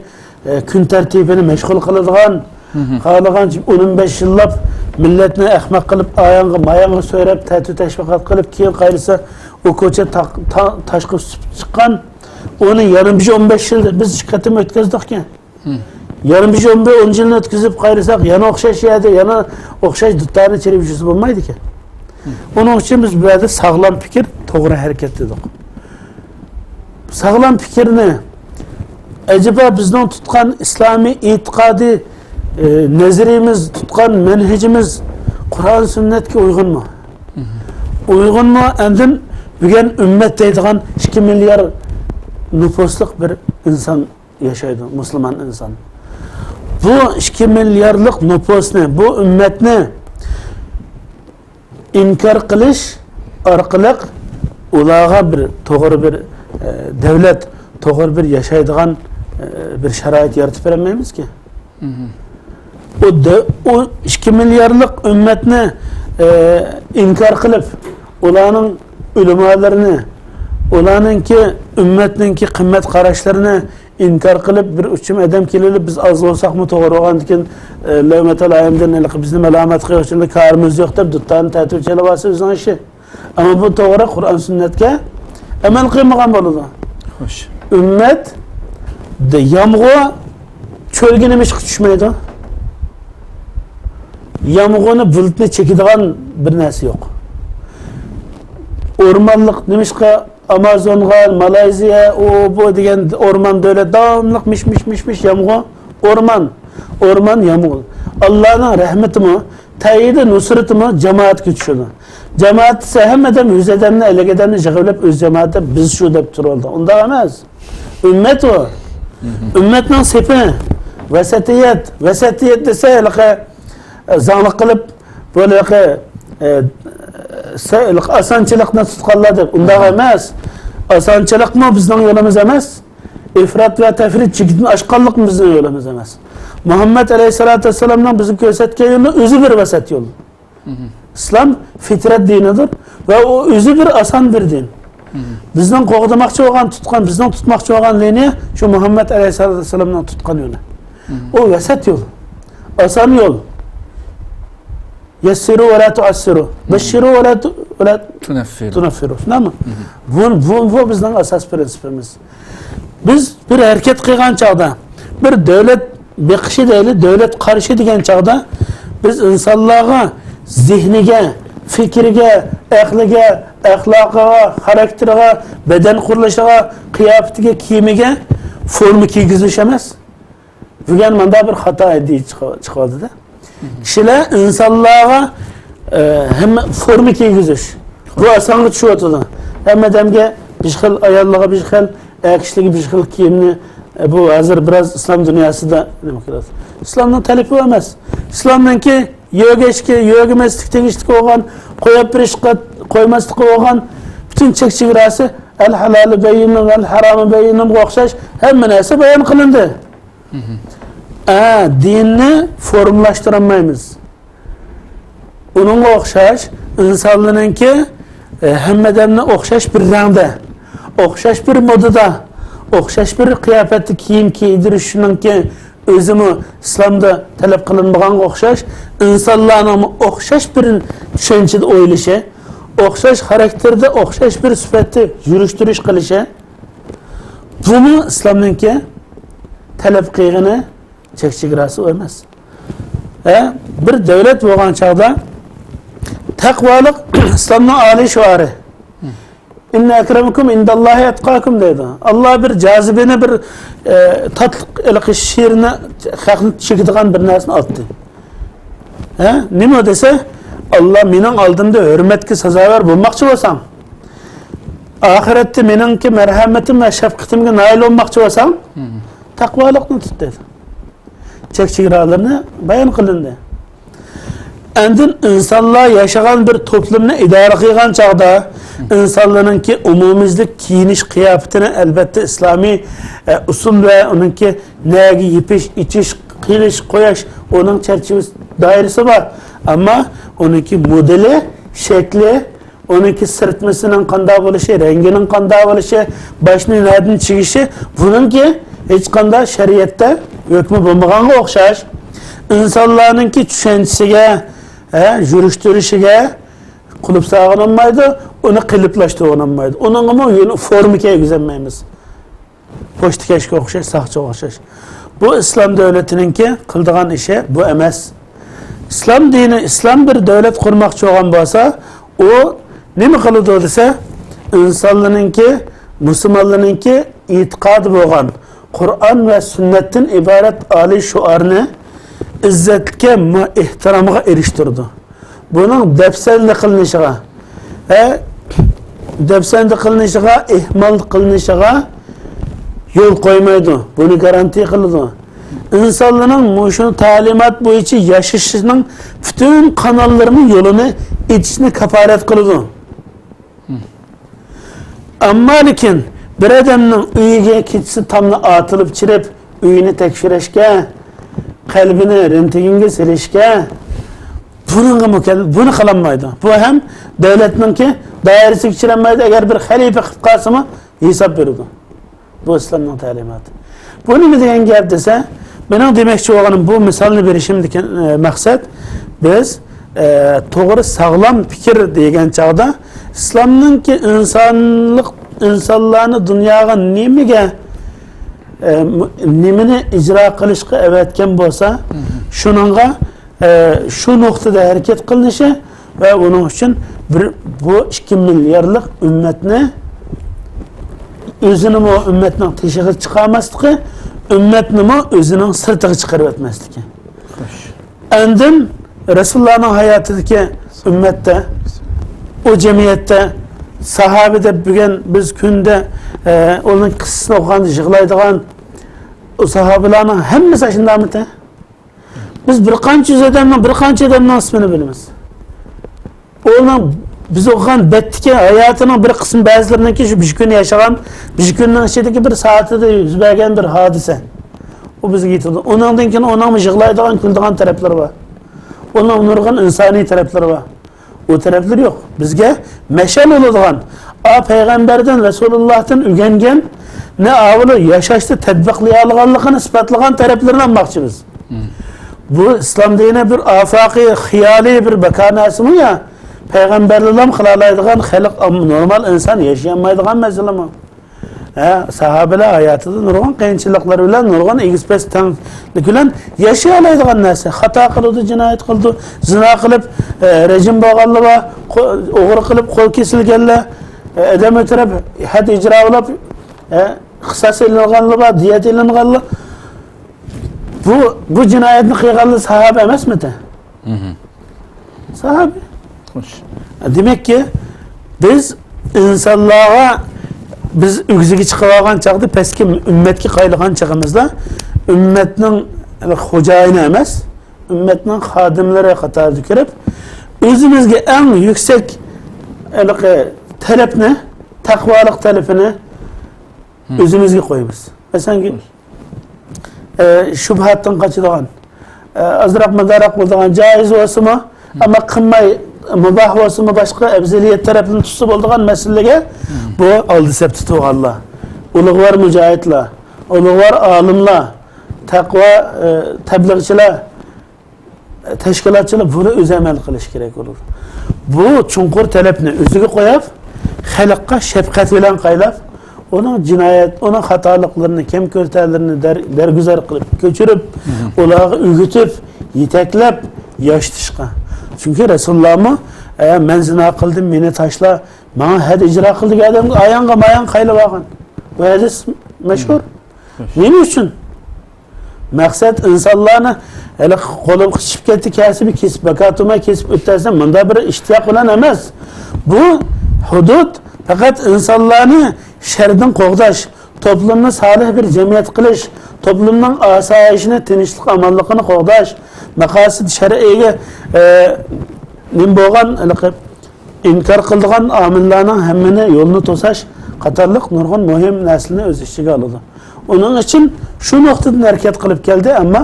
ئە، كۈن تەرتىپىنى مەشغۇل قىلىدىغان، خالىغانچە ئون بەش يىللاپ مىللەتنى ئەخمەق قىلىپ، ئاياڭغا، ماياڭغا سۆرەپ، تەتۈ تەشۋىقات قىلىپ، كېيىن قايرىسا ئۇ كوچا تا-، تا-، تاشقا سۈپۈپ چىققان، ئۇنى يەنە بىر ئون بەش يىلدا بىز ئىككى قېتىم ئۆتكۈزدۇقكەن. يەنە بىر ئون بىر، ئون يىلنى ئۆتكۈزۈپ قايرىساق، يەنە ئوخشاش يەردە، يەنە ئوخشاش دۇتارنى چېلىپ يۈرسە بولمايدىكەن. ئۇنىڭ ئۈچۈن بىز بۇ يەردە ساغلام پىكىر، توغرا ھەرىكەت دېدۇق. ساغلام پىكىرنى، ئەجەبا بىزنىڭ تۇتقان ئىسلامىي ئېتىقادىي، ئى، نەزەرىيىمىز، تۇتقان مەنھىجىمىز قۇرئان سۈننەتكە ئۇيغۇنمۇ؟ ئۇيغۇنمۇ؟ ئاندىن بۈگۈن ئۈممەت دەيدىغان ئىككى مىليار نوپۇسلۇق بىر ئىنسان ياشايدۇ مۇسۇلمان ئىنسان. بۇ ئىككى مىليارلىق نوپۇسنى، بۇ ئۈممەتنى ئىنكار قىلىش ئارقىلىق ئۇلارغا بىر توغرا بىر، ئە، دۆلەت، توغرا بىر ياشايدىغان، ئە، بىر شارائىت يارىتىپ بېرەلمەيمىزكى. ئۇ دۆ-، ئۇ ئىككى مىليارلىق ئۈممەتنى، ئە، ئىنكار قىلىپ، ئۇلارنىڭ ئۆلىمالىرىنى، ئۇلارنىڭكى ئۈممەتنىڭكى قىممەت قاراشلىرىنى ئىنكار قىلىپ، بىر ئۈچ ئادەم كېلىپ، بىز ئاز بولساقمۇ توغرا بولغاندىكىن، ئە، لەۋمەتەل ئايەمدىن ھېلىقى بىزنى مالامەت قىلغۇچىلار كارىمىز يوق دەپ، دۇتارنى تەتۈر چېلىۋالسا ئۆزىنىڭ ئىشى. ئەمما بۇ توغرا قۇرئان سۈننەتكە ئەمەل قىلمىغان بولىدۇ. خوش. ئۈممەت، دە-، يامغۇر چۆلگە نېمىشقا چۈشمەيدۇ؟ يامغۇرنى، بۇلۇتنى چېكىدىغان بىر نەرسە يوق. ئورمانلىق، نېمىشقا ئامازونغا، مالايزىيە، ئۇ، بۇ دېگەن ئورمان دۆلەت داۋاملىق مىش، مىش، مىش، مىش يامغۇر، ئورمان، ئورمان، يامغۇر. ئاللانىڭ رەھمىتىمۇ، تەيىدى، نۇسرىتىمۇ جامائەتكە چۈشىدۇ. جامائەت دېسە، ھەممە ئادەم يۈز ئادەمنى، ئەللىك ئادەمنى يىغىۋېلىپ، ئۆز جامائىتى، بىز شۇ دەپ تۇرۇۋالىدۇ. ئۇنداق ئەمەس. ئۈممەت ئۇ. ئۈممەتنىڭ سېپى، ۋەسەتىيەت. ۋەسەتىيەت دېسە، ھېلىقى، ئە، زاڭلىق قىلىپ، بۇ ھېلىقى، ئە، سە-، ھېلىقى ئاسانچىلىقنى تۇتقانلار دەپ. ئۇنداق ئەمەس. ئاسانچىلىقمۇ بىزنىڭ يولىمىز ئەمەس. ئىفرات ۋە تەفرىت چېكىدىن ئاشقانلىقمۇ بىزنىڭ يولىمىز ئەمەس. مۇھەممەد ئەلەيھىسسالاتۇ ۋەسسالامنىڭ بىزگە كۆرسەتكەن يولى ئۆزى بىر ۋەسەت يول. ئىسلام فىترەت دىنىدۇر ۋە ئۇ ئۆزى بىر ئاسان بىر دىن. بىزنىڭ قوغدىماقچى بولغان، تۇتقان، بىزنىڭ تۇتماقچى بولغان لىنىيە شۇ مۇھەممەد ئەلەيھىسسالاتۇ ۋەسسالامنىڭ تۇتقان يولى. ئۇ ۋەسەت يول، ئاسان يول. يەسسىرۇ ۋە لا تۇئەسسىرۇ. بەششىرۇ ۋە لا تۇ-، ۋە لا تۇنەففىرۇ. تۇنەففىرۇ. شۇنداقمۇ؟ بۇ، بۇ، بۇ بىزنىڭ ئاساس پىرىنسىپىمىز. بىز بىر ھەرىكەت قىلغان چاغدا، بىر دۆلەت بېقىشى دەيلى، دۆلەت قارىشى دېگەن چاغدا، بىز ئىنسانلارغا زېھنىگە، فىكرىگە، ئەقلىگە، ئەخلاقىغا، خاراكتېرىغا، بەدەن قۇرۇلۇشىغا، قىياپىتىگە، كىيىمىگە فورما كىيگۈزۈش ئەمەس. بۈگۈن مۇنداق بىر خاتا ئىدىيە چىقىۋ-، چىقىۋالدى-دە. كىشىلەر ئىنسانلارغا، ئە، ھەممە فورما كىيگۈزۈش. بۇ ئاسانغا چۈشۈۋاتىدۇ. ھەممە ئادەمگە بىر خىل، ئاياللارغا بىر خىل، ئەر كىشىلەرگە بىر خىل كىيىمنى، ئە، بۇ ھازىر بىراز ئىسلام دۇنياسىدا نېمە قىلىدۇ؟ ئىسلامنىڭ تەلىپى ئەمەس. ئىسلامنىڭكى يۆگەشكە، يۆگىمەسلىك تېگىشلىك بولغان، قويۇپ بېرىشقا، قويماسلىققا بولغان پۈتۈن چەك چېگراسى، ئەل ھالالى بەييىنۇن، ئەل ھارامى بەييىنۇنغا ئوخشاش ھەممە نەرسە بايان قىلىندى. ئە، دىننى فورمىلاشتۇرالمايمىز. ئۇنىڭغا ئوخشاش ئىنسانلارنىڭكى، ئە، ھەممە ئادەمنى ئوخشاش بىر رەڭدە، ئوخشاش بىر مودىدا، ئوخشاش بىر قىياپەتتە كىيىم كىيدۈرۈشنىڭكى ئۆزىمۇ ئىسلامدا تەلەپ قىلىنمىغانغا ئوخشاش، ئىنسانلارنىڭمۇ ئوخشاش بىر چۈشەنچىدە ئويلىشى، ئوخشاش خاراكتېردا، ئوخشاش بىر سۈپەتتە يۈرۈش-تۇرۇش قىلىشى، بۇمۇ ئىسلامنىڭكى تەلەپ قىلغىنى چەك-چېگراسى ئەمەس. ھە، بىر دۆلەت بولغان چاغدا تەقۋالىق ئىسلامنىڭ ئالىي شوئارى. «ئىننە ئەكرەمەكۇم ئىندەللاھى ئەتقاكۇم» دەيدۇ. ئاللا بىر جازىبىنى، بىر، ئە، تاتلىق ھېلىقى شىرنى، خەقنى چېكىدىغان بىر نەرسىنى ئاتتى. ھە؟ نېمە دېسە، «ئاللا مېنىڭ ئالدىمدا ھۆرمەتكە سازاۋەر بولماقچى بولساڭ، ئاخىرەتتە مېنىڭكى مەرھەمىتىم ۋە شەپقىتىمگە نائىل بولماقچى بولساڭ، تەقۋالىقنى تۇت» دېدى. چەك-چېگرالىرىنى بايان قىلىندى. ئاندىن ئىنسانلار ياشىغان بىر توپلۇمنى ئىدارە قىلغان چاغدا، ئىنسانلارنىڭكى ئومۇميۈزلۈك كىيىنىش قىياپىتىنى، ئەلۋەتتە، ئىسلامىي، ئە، ئۇسۇل ۋە ئۇنىڭكى نەگە يېپىش، ئېچىش، قىلىش، قويۇش، ئۇنىڭ چەرچىۋىسى، دائىرىسى بار. ئەمما ئۇنىڭكى مودېلى، شەكلى، ئۇنىڭكى سىرتمىسىنىڭ قانداق بولۇشى، رەڭگىنىڭ قانداق بولۇشى، باشنى نەدىن چىگىشى، بۇنىڭكى ھېچقانداق شەرىئەتتە ھۆكمى بولمىغانغا ئوخشاش، ئىنسانلارنىڭكى چۈشەنچىسىگە، ھە، يۈرۈشتۈرۈشىگە قۇلۇپ سالغىلى بولمايدۇ، ئۇنى قېلىپلاشتۇرغىلى بولمايدۇ. ئۇنىڭغىمۇ يۇن-، فورما كىيگۈزەلمەيمىز. پوچتىكەشكە ئوخشاش، ساقچىغا ئوخشاش. بۇ ئىسلام دۆلىتىنىڭكى قىلىدىغان ئىشى بۇ ئەمەس. ئىسلام دىنى، ئىسلام بىر دۆلەت قۇرماقچى بولغان بولسا، ئۇ نېمە قىلىدۇ دېسە، ئىنسانلارنىڭكى، مۇسۇلمانلارنىڭكى ئېتىقادى بولغان قۇرئان ۋە سۈننەتتىن ئىبارەت ئالىي شوئارنى ئىززەتكە، مۇ-، ئېھتىرامغا ئېرىشتۈرىدۇ. بۇنىڭ دەپسەندە قىلىنىشىغا، ھە، دەپسەندە قىلىنىشىغا، ئېھمال قىلىنىشىغا يول قويمايدۇ. بۇنى گارانتىيە قىلىدۇ. ئىنسانلارنىڭ مۇشۇ تەلىمات بويىچە ياشىشىنىڭ پۈتۈن قاناللىرىنى، يولىنى ئېچىشنى كاپالەت قىلىدۇ. ئەمما لېكىن بىر ئادەمنىڭ ئۆيىگە كېچىسى تامنى ئاتىلىپ چىرىپ، ئۆيىنى تەكشۈرۈشكە، قەلبىنى رېنتگېنگە سېلىشكە، بۇنىڭغا مۇكەل-، بۇنى قىلالمايدۇ. بۇ ھەم دۆلەتنىڭكى دائىرىسىگە كىرەلمەيدۇ. ئەگەر بىر خەلىپە قىلىپ قالسىمۇ، ھېساب بېرىدۇ. بۇ ئىسلامنىڭ تەلىماتى. بۇ نېمە دېگەن گەپ دېسە، مېنىڭ دېمەكچى بولغىنىم، بۇ مىسالنى بېرىشىمدىكى، ئە، مەقسەت، بىز، ئە، توغرا، ساغلام پىكىر دېگەن چاغدا، ئىسلامنىڭكى ئىنسانلىق، ئىنسانلارنى دۇنياغا نېمىگە، ئە، نېمىنى ئىجرا قىلىشقا ئەۋەتكەن بولسا، شۇنىڭغا ئە، شۇ نۇقتىدا ھەرىكەت قىلىنىشى ۋە ئۇنىڭ ئۈچۈن بىر، بۇ ئىككى مىليارلىق ئۈممەتنى، ئۆزىنىمۇ ئۈممەتنىڭ تېشىغا چىقارماسلىقى، ئۈممەتنىمۇ ئۆزىنىڭ سىرتىغا چىقىرىۋەتمەسلىكى. ئاندىن رەسۇلۇللانىڭ ھاياتىدىكى ئۈممەتتە، ئۇ جەمئىيەتتە ساھابە دەپ بۈگۈن بىز كۈندە، ئە، ئۇنىڭ قىسسىسىنى ئوقۇغاندا يىغلايدىغان ئۇ ساھابىلارنىڭ ھەممىسى ئاشۇنداقمىتى؟ بىز بىر قانچە يۈز ئادەمنىڭ، بىر قانچە ئادەمنىڭ ئىسمىنى بىلىمىز. ئۇنىڭ بىز ئوقۇغان بەتتىكى ھاياتىنىڭ بىر قىسمى، بەزىلىرىنىڭكى شۇ بىر كۈن ياشىغان، بىر كۈننىڭ ئىچىدىكى بىر سائىتىدە يۈز بەرگەن بىر ھادىسە. ئۇ بىزگە يېتىدۇ. ئۇنىڭدىن كېيىن ئۇنىڭمۇ يىغلايدىغان، كۈلىدىغان تەرەپلىرى بار. ئۇنىڭ نۇرغۇن ئىنسانىي تەرەپلىرى بار. ئۇ تەرەپلىرى يوق. بىزگە مەشئەل بولىدىغان، ئا، پەيغەمبەردىن، رەسۇلۇللاھتىن ئۆگەنگەن، نە ئاۋۇلى ياشاشتا تەتبىقلىيالىغانلىقىنى ئىسپاتلىغان تەرەپلىرىنى ئالماقچى بىز. بۇ ئىسلام دىنى بىر ئافاقىي، خىيالىي بىر ماكانەسىمۇ يا؟ پەيغەمبەرلەرلا قىلالايدىغان، خەلق، ئام-، نورمال ئىنسان ياشىيالمايدىغان مەسىلىمۇ. ھە، ساھابىلەر ھاياتىدا نۇرغۇن قىيىنچىلىقلار بىلەن، نۇرغۇن ئېگىز-پەس تەڭلىك بىلەن ياشىيالايدىغان نەرسە. خاتا قىلىدۇ، جىنايەت قىلىدۇ، زىنا قىلىپ، ئە، رەجىم بولغانلار بار، قو-، ئوغرى قىلىپ قول كېسىلگەنلەر، ئە، ئادەم ئۆلتۈرۈپ، ھەد ئىجرا بولۇپ، ئە، قىساس ئېلىنغانلار بار، دىيەت ئېلىنغانلار. بۇ، بۇ جىنايەتنى قىلغانلار ساھابە ئەمەسمىدى؟ ساھابە. خوش. دېمەككى، بىز ئىنسانلارغا، بىز ئۆگزىگە چىقىۋالغان چاغدا، پەسكى ئۈممەتكە قايلىغان چېغىمىزدا، ئۈممەتنىڭ خوجايىنى ئەمەس، ئۈممەتنىڭ خادىملىرى قاتارىدا كىرىپ، ئۆزىمىزگە ئەڭ يۈكسەك ھېلىقى تەلەپنى، تەقۋالىق تەلىپىنى ئۆزىمىزگە قويىمىز. مەسىلەن، ئە، شۇبھاتتىن قاچىدىغان، ئە، ئازراق مۇداراق بولىدىغان، جايىز بولسىمۇ، ئەمما قىلماي مۇباھ بولسىمۇ باشقا ئەۋزىلىيەت تەرەپتىن تۇتسا بولىدىغان مەسىلىگە، بۇ ئالدى سەپتە تۇرغانلار، ئۇلۇغۋار مۇجاھىدلار، ئۇلۇغۋار ئالىملار، تەقۋا، ئە، تەبلىغچىلار، تەشكىلاتچىلار بۇنى ئۆزى ئەمەل قىلىشى كېرەك بولىدۇ. بۇ چوڭقۇر تەلەپنى ئۆزىگە قويۇپ، خەلققە شەپقەت بىلەن قايلاپ، ئۇنىڭ جىنايەت، ئۇنىڭ خاتالىقلىرىنى، كەم كۆرتەلىرىنى دەر-، دەرگۈزەر قىلىپ، كۆچۈرۈپ، ئۇلارغا ئۆگىتىپ، يېتەكلەپ ياشىتىشقا. چۈنكى رەسۇلۇللامۇ، ئە، مەن زىنا قىلدىم، مېنى تاشلا، ماڭا ھەد ئىجرا قىل دېگەن ئادەمگە ئاياڭغا ماياڭ قايلىۋالغان. بۇ ھەدىس مەشھۇر. نېمە ئۈچۈن؟ مەقسەت ئىنسانلارنى ھېلىقى قولۇم قىچىشىپ كەتتى، كەسىپ كېسىپ، باكاتۇماي كېسىپ ئۆتەلسەم، مۇنداق بىر ئىشتىياق بىلەن ئەمەس. بۇ ھۇدۇد پەقەت ئىنسانلارنى شەردىن قوغداش، توپلۇمنى سالىھ بىر جەمئىيەت قىلىش، توپلۇمنىڭ ئاسايىشىنى، تىنچلىق، ئامانلىقىنى قوغداش، مەقاسىد شەرئىيگە، ئە، نېمە بولغان، ھېلىقى ئىنكار قىلىدىغان ئامىللارنىڭ ھەممىنى يولىنى توساش قاتارلىق نۇرغۇن مۇھىم نەرسىلەرنى ئۆز ئىچىگە ئالىدۇ. ئۇنىڭ ئۈچۈن شۇ نۇقتىدىن ھەرىكەت قىلىپ كەلدى، ئەمما،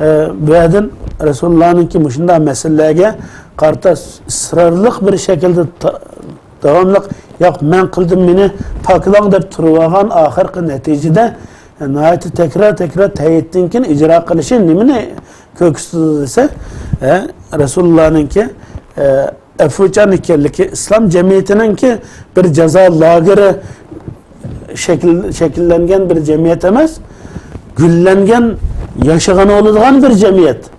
ئە، بۇ يەردىن رەسۇلۇللانىڭكى مۇشۇنداق مەسىلىلەرگە قارىتا ئىسرارلىق بىر شەكىلدە تا-، داۋاملىق، «ياق، مەن قىلدىم، مېنى پاكلاڭ» دەپ تۇرۇۋالغان ئاخىرقى نەتىجىدە، ناھايىتى تەكرار، تەكرار تەيىدتىن كېيىن ئىجرا قىلىشى نېمىنى كۆرسىتىدۇ دېسە، ئە، رەسۇلۇللانىڭكى، ئە، ئەپۇچان ئىكەنلىكى، ئىسلام جەمئىيىتىنىڭكى بىر جازا لاگېرى شەكىل-، شەكىللەنگەن بىر جەمئىيەت ئەمەس، گۈللەنگەن، ياشىغىلى بولىدىغان بىر جەمئىيەت.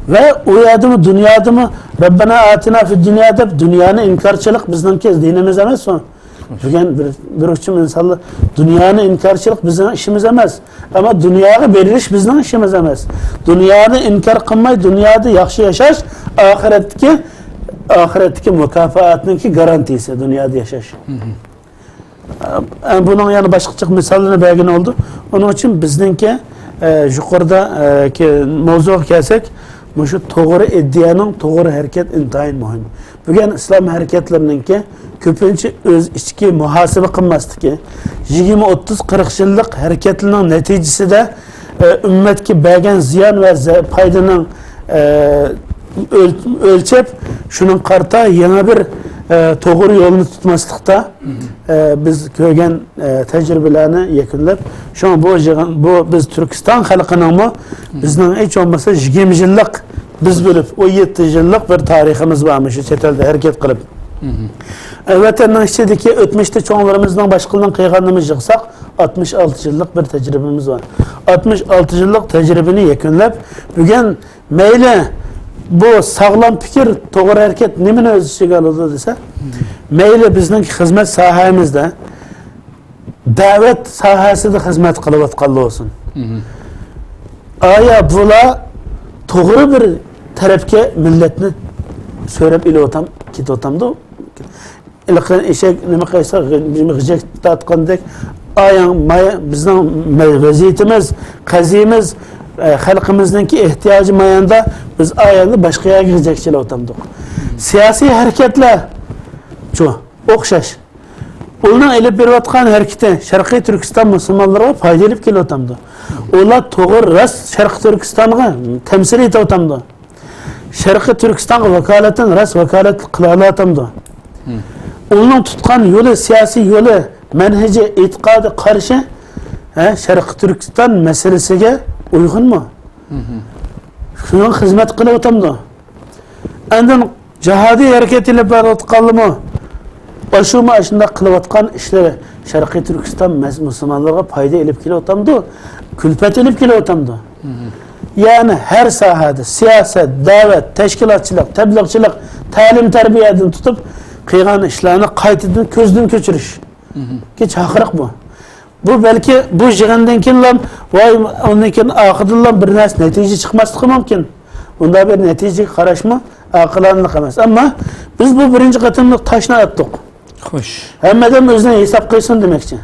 ۋە ئۇ يەردىمۇ، دۇنيادىمۇ «رەببەنا ئاتىنا فىد دۇنيا» دەپ، دۇنيانى ئىنكارچىلىق بىزنىڭكى دىنىمىز ئەمەس ئۇ. بۈگۈن بىر، بىر قىسىم ئىنسانلار، دۇنيانى ئىنكارچىلىق بىزنىڭ ئىشىمىز ئەمەس. ئەمما دۇنياغا بېرىلىش بىزنىڭ ئىشىمىز ئەمەس. دۇنيانى ئىنكار قىلماي، دۇنيادا ياخشى ياشاش، ئاخىرەتتىكى، ئاخىرەتتىكى مۇكاپاتنىڭكى گارانتىيىسى دۇنيادا ياشاش. ئە، بۇنىڭ يەنە باشقىچە مىساللىرىنى بەرگىلى بولىدۇ. ئۇنىڭ ئۈچۈن بىزنىڭكى، ئە، يۇقىرىدا، ئە، كە-، ماۋزۇغا كەلسەك، مۇشۇ توغرا ئىدىيەنىڭ توغرا ھەرىكەت ئىنتايىن مۇھىم. بۈگۈن ئىسلام ھەرىكەتلىرىنىڭكى كۆپىنچە ئۆز ئىچكى مۇھاسىبە قىلماسلىقى، يىگىرمە، ئوتتۇز، قىرىق يىللىق ھەرىكەتلىرىنىڭ نەتىجىسىدە، ئە، ئۈممەتكە بەرگەن زىيان ۋە زە-، پايدىنىڭ، ئە، ئۆل-، ئۆلچەپ، شۇنىڭغا قارىتا يېڭى بىر، ئە، توغرا يولنى تۇتماسلىقتا، ئە، بىز كۆرگەن، ئە، تەجرىبىلەرنى يەكۈنلەپ، شۇڭا بۇ يىغىن، بۇ بىز تۈركىستان خەلقىنىڭمۇ بىزنىڭ ھېچ بولمىسا يىگىرمە يىللىق، بىز بىلىپ ئون يەتتە يىللىق بىر تارىخىمىز بار، مۇشۇ چەت ئەلدە ھەرىكەت قىلىپ. ئە، ۋەتەننىڭ ئىچىدىكى ئۆتمۈشتە چوڭلىرىمىزنىڭ باشقىلىرىنىڭ قىلغانلىرىمىزنى يىغساق، ئاتمىش ئالتە يىللىق بىر تەجرىبىمىز بار. ئاتمىش ئالتە يىللىق تەجرىبىنى يەكۈنلەپ، بۈگۈن مەيلى بۇ ساغلام پىكىر، توغرا ھەرىكەت نېمىنى ئۆز ئىچىگە ئالىدۇ دېسە، مەيلى بىزنىڭ خىزمەت ساھەمىزدە، دەۋەت ساھەسىدە خىزمەت قىلىۋاتقانلار بولسۇن. ئايا بۇلار توغرا بىر تەرەپكە مىللەتنى سۆرەپ ئېلىۋاتام-، كېتىۋاتامدۇ؟ ھېلىقى ئېشەك نېمە قىلسا، غى-، نېمە غىجەك تارتقاندەك، ئاياڭ مايا-، بىزنىڭ مە-، ۋەزىيىتىمىز، قەزىيىمىز، ئە، خەلقىمىزنىڭكى ئېھتىياجى ماياندا بىز ئايەندە باشقا يەرگە غىجەكچىلەۋاتامدۇق. سىياسىي ھەرىكەتلەر شۇ، ئوخشاش. ئۇلارنىڭ ئېلىپ بېرىۋاتقان ھەرىكىتى شەرقىي تۈركىستان مۇسۇلمانلىرىغا پايدا ئېلىپ كېلىۋاتامدۇ؟ ئۇلار توغرا، راست شەرقىي تۈركىستانغا تەمسىل ئېتىۋاتامدۇ؟ شەرقىي تۈركىستانغا ۋاكالىتەن راست ۋاكالەتلىك قىلالايتامدۇ؟ ئۇنىڭ تۇتقان يولى، سىياسىي يولى، مەنھىجى، ئېتىقادى، قارىشى، ھە، شەرقىي تۈركىستان مەسىلىسىگە ئۇيغۇنمۇ؟ شۇنىڭغا خىزمەت قىلىۋاتامدۇ؟ ئاندىن جىھادىي ھەرىكەت ئېلىپ بېرىۋاتقانلىمۇ؟ ئاشۇمۇ ئاشۇنداق قىلىۋاتقان ئىشلىرى شەرقىي تۈركىستان مەس-، مۇسۇلمانلىرىغا پايدا ئېلىپ كېلىۋاتامدۇ؟ كۈلپەت ئېلىپ كېلىۋاتامدۇ؟ يەنى ھەر ساھەدە سىياسەت، دەۋەت، تەشكىلاتچىلىق، تەبلىغچىلىق، تەلىم-تەربىيەدىن تۇتۇپ قىلغان ئىشلارنى قايتىدىن كۆزدىن كەچۈرۈشكە چاقىرىق بۇ. بۇ بەلكى بۇ يىغىندىن كېيىنلا، ۋاي، ئۇندىن كېيىن ئارقىدىنلا بىر نەرسە نەتىجە چىقماسلىقى مۇمكىن. بۇنداق بىر نەتىجىگە قاراشمۇ ئاقىلانىلىق ئەمەس. ئەمما بىز بۇ بىرىنچى قېتىملىق تاشنى ئاتتۇق. خوش. ھەممە ئادەم ئۆزىنى ھېساب قىلسۇن دېمەكچى.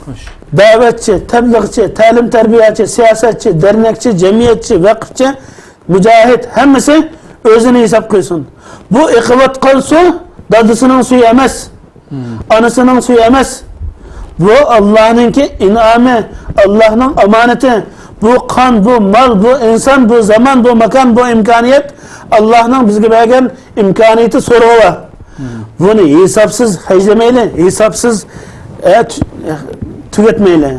خوش. دەۋەتچى، تەبلىغچى، تەلىم-تەربىيەچى، سىياسەتچى، دەرنەكچى، جەمئىيەتچى، ۋەقىپچى، مۇجاھىد، ھەممىسى ئۆزىنى ھېساب قىلسۇن. بۇ ئېقىۋاتقان سۇ دادىسىنىڭ سۈيى ئەمەس، ئانىسىنىڭ سۈيى ئەمەس. بۇ ئاللانىڭكى ئىنئامى، ئاللانىڭ ئامانىتى. بۇ قان، بۇ مال، بۇ ئىنسان، بۇ زامان، بۇ ماكان، بۇ ئىمكانىيەت، ئاللاھنىڭ بىزگە بەرگەن ئىمكانىيىتى، سورىقى بار. بۇنى ھېسابسىز خەجلىمەيلى، ھېسابسىز، ئە، تۈ-، تۈگەتمەيلى.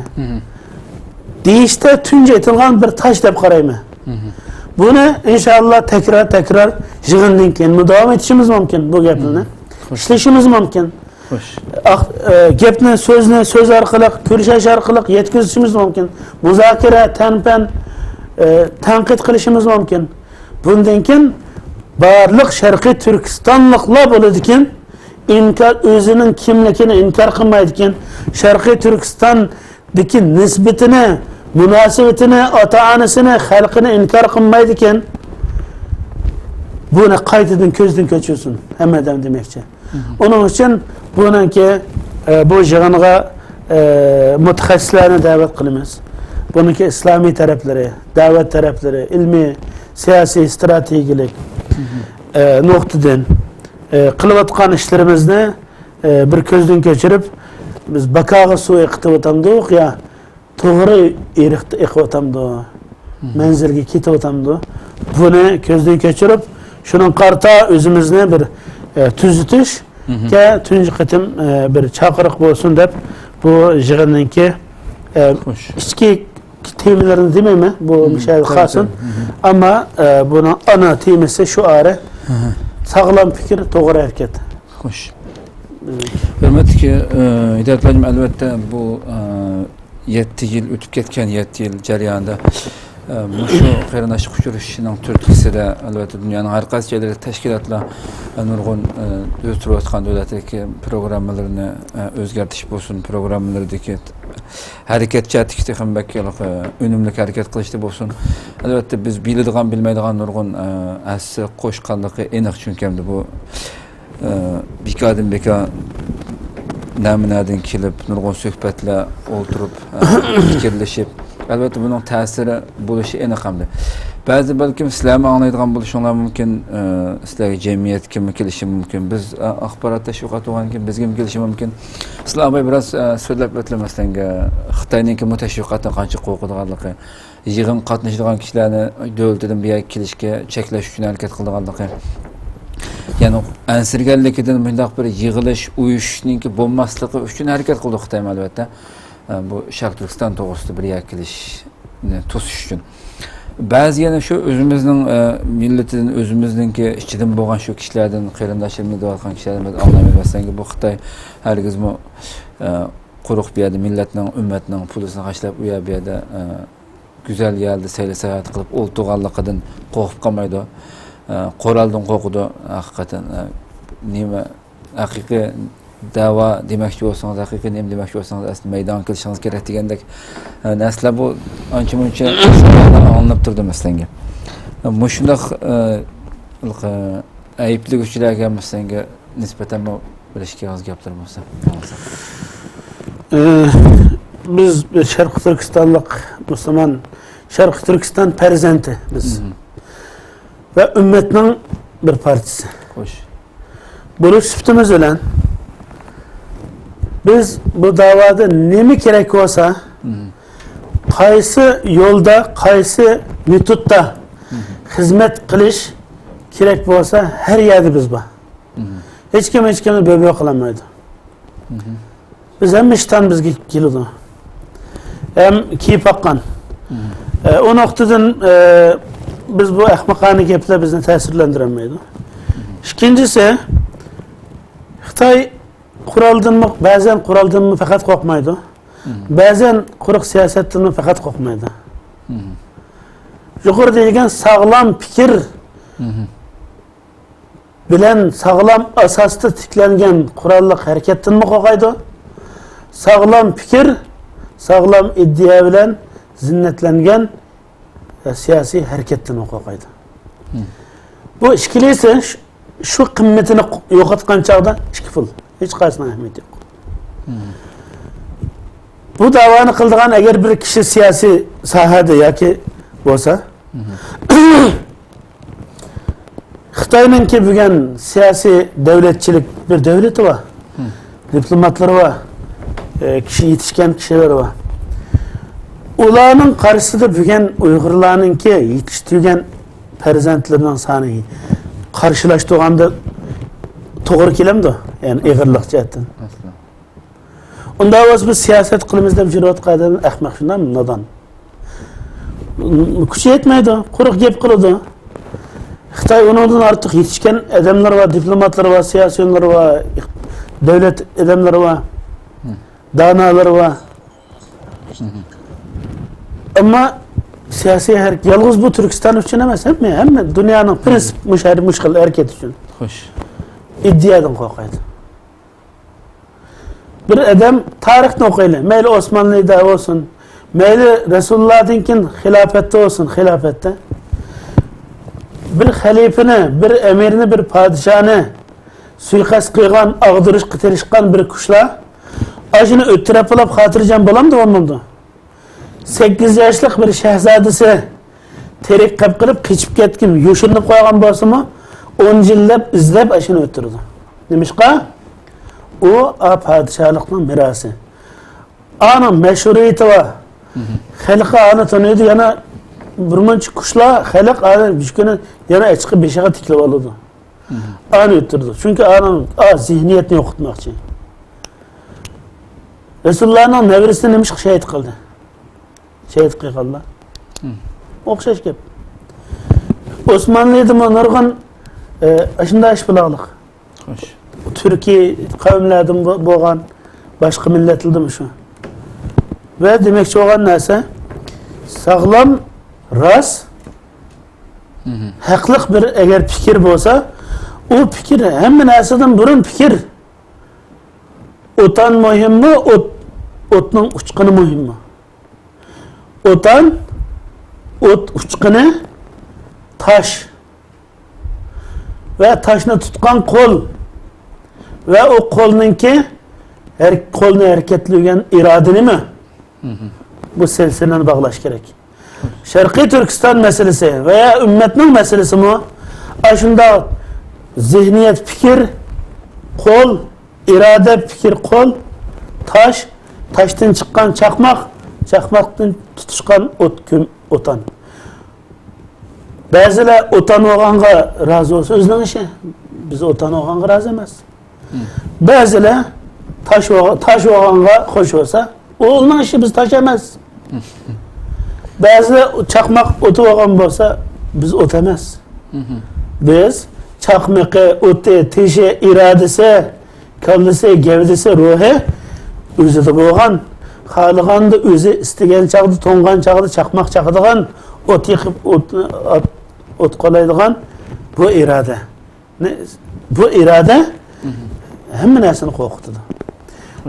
دېيىشتە تۇنجى ئېتىلغان بىر تاش دەپ قارايمەن. بۇنى ئىنشائاللا تەكرار، تەكرار يىغىندىن كېيىن داۋام ئېتىشىمىز مۇمكىن بۇ گەپنى. ئىشلىشىمىز مۇمكىن. ئاق-، ئە، گەپنى، سۆزنى سۆز ئارقىلىق، كۆرۈشۈش ئارقىلىق يەتكۈزۈشىمىز مۇمكىن. مۇزاكىرە، تەنپەن، ئە، تەنقىد قىلىشىمىز مۇمكىن. بۇندىن كېيىن بارلىق شەرقىي تۈركىستانلىقلار بولىدىكەن، ئىنكار، ئۆزىنىڭ كىملىكىنى ئىنكار قىلمايدىكەن، شەرقىي تۈركىستاندىكى نىسبىتىنى، مۇناسىۋىتىنى، ئاتا-ئانىسىنى، خەلقىنى ئىنكار قىلمايدىكەن. بۇنى قايتىدىن كۆزدىن كەچۈرسۇن ھەممە ئادەم دېمەكچى. ئۇنىڭ ئۈچۈن بۇنىڭكى، ئە، بۇ يىغىنغا، ئە، مۇتەخەسسىسلەرنى دەۋەت قىلىمىز. بۇنىڭكى ئىسلامىي تەرەپلىرى، دەۋەت تەرەپلىرى، ئىلمىي، سىياسىي، ئىستراتېگىيەلىك، ئە، نۇقتىدىن، ئە، قىلىۋاتقان ئىشلىرىمىزنى، ئە، بىر كۆزدىن كەچۈرۈپ، بىز باكاغا سۇ ئېقىتىۋاتامدۇق يا توغرا ئېرىقتا ئېقىۋاتامدۇ، مەنزىلگە كېتىۋاتامدۇ؟ بۇنى كۆزدىن كەچۈرۈپ، شۇنىڭغا قارىتا ئۆزىمىزنى بىر، ئە، تۈزىتىشكە تۇنجى قېتىم، ئە، بىر چاقىرىق بولسۇن دەپ، بۇ يىغىننىڭكى، ئە، ئىچكى تېمىلىرىنى دېمەيمەن، بۇ مۇشۇ يەردە قالسۇن. ئەمما، ئە، بۇنىڭ ئانا تېمىسى شوئارى، ساغلام پىكىر، توغرا ھەرىكەت. خوش. ھۆرمەتلىك، ئە، ھىدايەت ھاجىم، ئەلۋەتتە، بۇ، ئە، يەتتە يىل ئۆتۈپ كەتكەن، يەتتە يىل جەريانىدا، ئە، مۇشۇ قېرىنداشلىق ئۇچرىشىشنىڭ تۈرتكىسىدە، ئەلۋەتتە، دۇنيانىڭ ھەر قايسى جايلىرىدا تەشكىلاتلار، ئە، نۇرغۇن، ئە، ئۆز تۇرۇۋاتقان دۆلەتلەردىكى پروگراممىلىرىنى، ئە، ئۆزگەرتىش بولسۇن، پروگراممىلىرىدىكى ھەرىكەت جەھەتتىكى تېخىمۇ بەك، ئە، ئۈنۈملۈك ھەرىكەت قىلىشتا بولسۇن. ئەلۋەتتە، بىز بىلىدىغان، بىلمەيدىغان نۇرغۇن، ئە، ھەسسە قوشقانلىقى ئېنىق، چۈنكى ئەمدى بۇ ئە، بىكاردىن بىكار نەمۇنەدىن كېلىپ، نۇرغۇن سۆھبەتلەر ئولتۇرۇپ، ئە، پىكىرلىشىپ، ئەلۋەتتە، بۇنىڭ تەسىرى بولۇشى ئېنىق ئەمدى. بەزى، بەلكىم، سىلەرمۇ ئاڭلايدىغان بولۇشۇڭلار مۇمكىن، ئە، سىلەرگە جەمئىيەتكىمۇ كېلىشى مۇمكىن. بىز، ئە، ئاخبارات تەشۋىقاتى بولغاندىن كېيىن بىزگىمۇ كېلىشى مۇمكىن. سىلەر ئاباي بىراز، ئە، سۆزلەپ ئۆتلىمەسلەنگە، خىتاينىڭكى بۇ تەشۋىقاتتىن قانچە قورقىدىغانلىقى، يىغىنغا قاتنىشىدىغان كىشىلەرنى دۆلىتىدىن بۇ يەرگە كېلىشكە چەكلەش ئۈچۈن ھەرىكەت قىلىدىغانلىقى، يەنى ئەنسىرىگەنلىكىدىن مۇنداق بىر يىغىلىش، ئۇيۇشۇشنىڭكى بولماسلىقى ئۈچۈن ھەرىكەت قىلىدۇ خىتايمۇ، ئەلۋەتتە. بۇ شەرقىي تۈركىستان توغرىسىدا بىر يەرگە كېلىشنى توسۇش ئۈچۈن. بەزى يەنە شۇ ئۆزىمىزنىڭ، ئە، مىللىتىدىن، ئۆزىمىزنىڭكى ئىچىدىن بولغان شۇ كىشىلەردىن، قېرىنداشلىرىمىز دەۋاتقان كىشىلەردىن بىز ئاڭلايمىز. مەسىلەن، بۇ خىتاي ھەرگىزمۇ، ئە، قۇرۇق بۇ يەردە مىللەتنىڭ، ئۈممەتنىڭ پۇلىسىنى خەجلەپ، ئۇ يەر، بۇ يەردە، ئە، گۈزەل يەردە سەيلە ساياھەت قىلىپ ئولتۇرغانلىقىدىن قورقۇپ قالمايدۇ. ئە، قورالدىن قورقىدۇ، ھەقىقەتەن. ئە، نېمە ھەقىقىي دەۋا دېمەكچى بولسىڭىز، ھەقىقىي نېمە دېمەكچى بولسىڭىز، ئەسلى مەيدانغا كېلىشىڭىز كېرەك دېگەندەك، ئە، نەرسىلەر بۇ ئانچە مۇنچە ئاڭلىنىپ تۇرىدۇ، مەسىلەنگە. ئە، مۇشۇنداق، ئە، ئە، ئەيىبلىگۈچىلەرگە، مەسىلەنگە، نىسبەتەنمۇ بىر ئىككى ئاغىز گەپلىرى بولسا. ئە، بىز بىر شەرقىي تۈركىستانلىق مۇسۇلمان، شەرقىي تۈركىستان پەرزەنتى بىز. ۋە ئۈممەتنىڭ بىر پارچىسى. خوش. بولۇش سۈپىتىمىز بىلەن بىز بۇ داۋادا نېمە كېرەك بولسا، قايسى يولدا، قايسى مېتودتا خىزمەت قىلىش كېرەك بولسا، ھەر يەردە بىز بار. ھېچكىم ھېچكىمنى بۆ-بۆ قىلالمايدۇ. بىز ھەممە ئىشتان بىزگە كېلىدۇ. ھەم كېيىپ باققان. ئە، ئۇ نۇقتىدىن، ئە، بىز بۇ ئەخمىقانە گەپلەر بىزنى تەسىرلەندۈرەلمەيدۇ. ئىككىنچىسى، خىتاي قورالدىنمۇ، بەزەن قورالدىنمۇ پەقەت قورقمايدۇ. بەزەن قۇرۇق سىياسەتتىنمۇ پەقەت قورقمايدۇ. يۇقىرىدا دېگەن ساغلام پىكىر بىلەن ساغلام ئاساستا تىكلەنگەن قوراللىق ھەرىكەتتىنمۇ قورقايدۇ. ساغلام پىكىر، ساغلام ئىدىيە بىلەن زىننەتلەنگەن سىياسىي ھەرىكەتتىنمۇ قورقايدۇ. بۇ ئىككىلىسى شۇ، شۇ قىممىتىنى يوقاتقان چاغدا ئىككى پۇل. ھېچقايسىنىڭ ئەھمىيىتى يوق. بۇ داۋانى قىلىدىغان ئەگەر بىر كىشى سىياسىي ساھەدە ياكى بولسا، خىتاينىڭكى بۈگۈن سىياسىي دەۋلەتچىلىك بىر دەۋلىتى بار. دىپلوماتلىرى بار. ئە، كىشى يېتىشكەن كىشىلىرى بار. ئۇلارنىڭ قارشىسىدا بۈگۈن ئۇيغۇرلارنىڭكى يېتىشتۈرگەن پەرزەنتلىرىنىڭ سانى قارشىلاشتۇرغاندا توغرا كېلەمدۇ؟ يەنى ئېغىرلىق جەھەتتىن. ئەسلا. ئۇنداق بولسا بىز سىياسەت قىلىمىز دەپ يۈرۈۋاتقان ئادەم ئەخمەق، شۇنداقمۇ؟ نادان. كۈچى يەتمەيدۇ، قۇرۇق گەپ قىلىدۇ. خىتاي ئۇنىڭدىن ئارتۇق يېتىشكەن ئادەملىرى بار، دىپلوماتلىرى بار، سىياسىيونلىرى بار، دۆلەت ئادەملىرى بار، دانالىرى بار. ئەمما سىياسىي ھەرىكەت يالغۇز بۇ تۈركىستان ئۈچۈن ئەمەس، ھەممە، ھەممە دۇنيانىڭ پرىنسىپ مۇش-، مۇشۇ خىل ھەرىكەت ئۈچۈن. خوش. ئىدىيەدىن قورقايدۇ. بىر ئادەم، تارىخنى ئوقۇيلى، مەيلى ئوسمانلىدا بولسۇن، مەيلى رەسۇلۇللادىن كېيىن خىلاپەتتە بولسۇن، خىلاپەتتە بىر خەلىپىنى، بىر ئەمىرنى، بىر پادىشاھنى سۇيىقەست قىلغان، ئاغدۇرۇشقا تىرىشقان بىر كۈچلەر ئاشۇنى ئۆلتۈرۈپ بولۇپ خاتىرجەم بولامدۇ، بولمامدۇ؟ سەككىز ياشلىق بىر شاھزادىسى تىرىك قېلىپ قېلىپ قېچىپ كەتكەن، يوشۇرۇنۇپ قالغان بولسىمۇ، ئون يىللاپ ئىزدەپ ئاشۇنى ئۆلتۈرىدۇ. نېمىشقا؟ ئۇ ئا پادىشاھلىقنىڭ مىراسى. ئانىڭ مەشھۇرىيىتى بار. خەلق ئانى تونۇيدۇ، يەنە بىر مۇنچە كۈچلەر خەلق ئانى مۈشكۈلنى يەنە ئەچىقىپ بېشىغا تىكلەپ ئالىدۇ. ئانى ئۆلتۈرىدۇ. چۈنكى ئانىڭ ئا زېھنىيەتنى يوقىتماقچى. رەسۇلۇللانىڭ نەۋرىسىنى نېمىشقا شېھىت قىلدى؟ شېھىت قىلغانلار. ئوخشاش گەپ. ئوسمانلىدىمۇ نۇرغۇن، ئە، ئاشۇنداق ئىش بولغانلىق. خوش. تۈركىي قەۋملەردىن بو-، بولغان، باشقا مىللەتلەردىمۇ شۇ. ۋە دېمەكچى بولغان نەرسە، ساغلام، راست، ھەقلىق بىر ئەگەر پىكىر بولسا، ئۇ پىكىر ھەممە نەرسىدىن بۇرۇن پىكىر. ئوتان مۇھىممۇ، ئوت، ئوتنىڭ ئۇچقۇنى مۇھىممۇ؟ ئوتان، ئوت ئۇچقۇنى، تاش ۋە تاشنى تۇتقان قول ۋە ئۇ قولنىڭكى ھەر-، قولنى ھەرىكەتلىگەن ئىرادە نېمە؟ بۇ سىلسىلىنى باغلاش كېرەك. شەرقىي تۈركىستان مەسىلىسى ۋە ئۈممەتنىڭ مەسىلىسىمۇ ئاشۇنداق زېھنىيەت، پىكىر، قول، ئىرادە، پىكىر، قول، تاش، تاشتىن چىققان چاقماق، چاقماقتىن تۇتۇشقان ئوت، كۈم، ئوتان. بەزىلەر ئوتان بولغانغا رازى بولسا، ئۆزىنىڭ ئىشى. بىز ئوتان بولغانغا رازى ئەمەس. بەزىلەر تاش بولغا-، تاش بولغانغا خوش بولسا، ئۇ ئۇنىڭ ئىشى، بىز تاش ئەمەس. بەزىلەر چاقماق ئوتى بولغان بولسا، بىز ئوت ئەمەس. بىز چاقمىقى، ئوتى، تېشى، ئىرادىسى، كاللىسى، گەۋدىسى، روھى ئۆزىدە بولغان، خالىغاندا ئۆزى ئىستىگەن چاغدا، توڭغان چاغدا چاقماق چاقىدىغان، ئوت يېقىپ، ئوت، ئوت، ئوت قولايدىغان بۇ ئىرادە. نە-، بۇ ئىرادە ھەممە نەرسىنى قورقۇتىدۇ.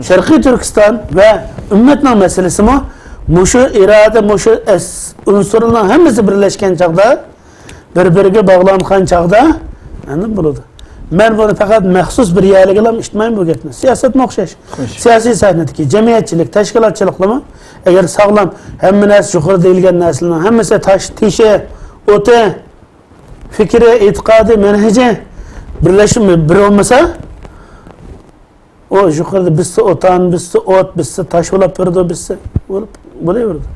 شەرقىي تۈركىستان ۋە ئۈممەتنىڭ مەسىلىسىمۇ مۇشۇ ئىرادە، مۇشۇ ئەس-، ئۇنسۇرنىڭ ھەممىسى بىرلەشكەن چاغدا، بىر-بىرىگە باغلانغان چاغدا ئاندىن بولىدۇ. مەن بۇنى پەقەت مەخسۇس بىر يەرلىكىلا ئېيتمايمەن بۇ گەپنى. سىياسەتمۇ ئوخشاش. خوش. سىياسىي سەھنىدىكى جەمئىيەتچىلىك، تەشكىلاتچىلىقلىمۇ ئەگەر ساغلام، ھەممە نەرسە يۇقىرىدا دېيىلگەن نەرسىلەرنىڭ ھەممىسى تاش، تېشى، ئوتى، پىكرى، ئېتىقادى، مەنھىجى بىرلەشمە-، بىر بولمىسا، ئۇ يۇقىرىدا بىرسى ئوتان، بىرسى ئوت، بىرسى تاش بولاپ بېرىدۇ، بىرسى بولۇپ، بولۇۋېرىدۇ.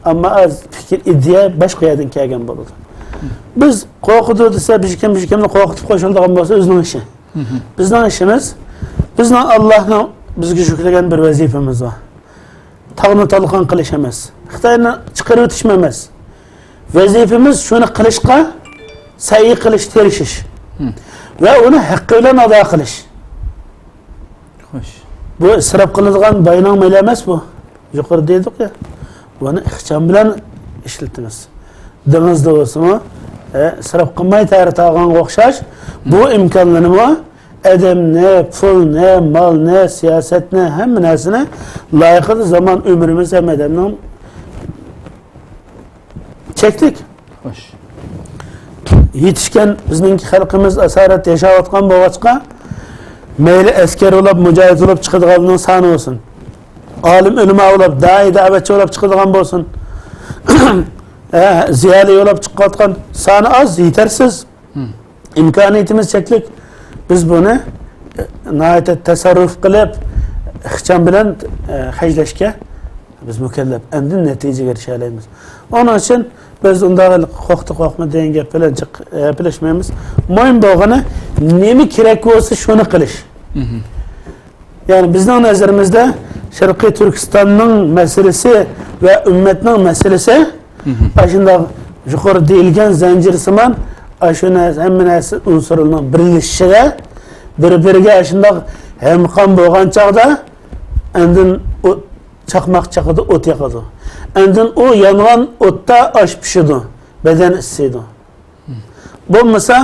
ئەمما ئاز پىكىر، ئىدىيە باشقا يەردىن كەلگەن بولىدۇ. بىز قورقىدۇ دېسە، بىر كىم، بىر كىمنى قورقۇتۇپ قوشۇلىدىغان بولسا، ئۆزىنىڭ ئىشى. بىزنىڭ ئىشىمىز، بىزنىڭ ئاللاھنىڭ بىزگە يۈكلىگەن بىر ۋەزىپىمىز بار. تاغنى تالقان قىلىش ئەمەس. خىتاينى چىقىرىۋېتىشمۇ ئەمەس. ۋەزىپىمىز شۇنى قىلىشقا سەي قىلىش، تىرىشىش. ۋە ئۇنى ھەققى بىلەن ئادا قىلىش. خوش. بۇ ئىسراپ قىلىدىغان باينىڭ مېلى ئەمەس بۇ. يۇقىرىدا دېدۇق يا، بۇنى ئىخچام بىلەن ئىشلىتىمىز. دېڭىزدا بولسىمۇ، ئە، ئىسراپ قىلماي تەرەت ئالغانغا ئوخشاش، بۇ ئىمكانلارنىمۇ ئادەمنى، پۇلنى، مالنى، سىياسەتنى، ھەممە نەرسىنى لايىقىدا زامان ئۆمرىمىز ھەم ئادەمنىڭ چەكلىك. خوش. يېتىشكەن بىزنىڭكى خەلقىمىز ئاسارەتتە ياشاۋاتقان بولغاچقا، مەيلى ئەسكەر بولاپ، مۇجاھىد بولاپ چىقىدىغانلارنىڭ سانى بولسۇن. ئالىم ئۆلىما بولاپ، دائىي دەۋەتچى بولاپ چىقىدىغان بولسۇن. ھە، زىيالىي بولاپ چىقىۋاتقان سانى ئاز، يېتەرسىز. ئىمكانىيىتىمىز چەكلىك. بىز بۇنى، ئە، ناھايىتى تەسەررۇپ قىلىپ، ئىخچام بىلەن، ئە، خەجلەشكە بىز مۇكەللەپ، ئاندىن نەتىجىگە ئېرىشەلەيمىز. ئۇنىڭ ئۈچۈن بىز ئۇنداق قورقتى قورقما دېگەن گەپ بىلەن جىق ھەپىلەشمەيمىز. مۇھىم بولغىنى، نېمە كېرەك بولسا، شۇنى قىلىش. يەنى بىزنىڭ نەزىرىمىزدە شەرقىي تۈركىستاننىڭ مەسىلىسى ۋە ئۈممەتنىڭ مەسىلىسى ئاشۇنداق يۇقىرىدا دېيىلگەن زەنجىرسىمان، ئاشۇ نەرسە، ھەممە نەرسە ئۇنسۇرلىرىنىڭ بىرلىشىشىدە، بىر-بىرىگە ئاشۇنداق ھەمقان بولغان چاغدا، ئاندىن ئوت، چاقماق چاقىدۇ، ئوت ياقىدۇ. ئاندىن ئۇ يانغان ئوتتا ئاش پىشىدۇ، بەدەن ئىسسىيدۇ. بولمىسا،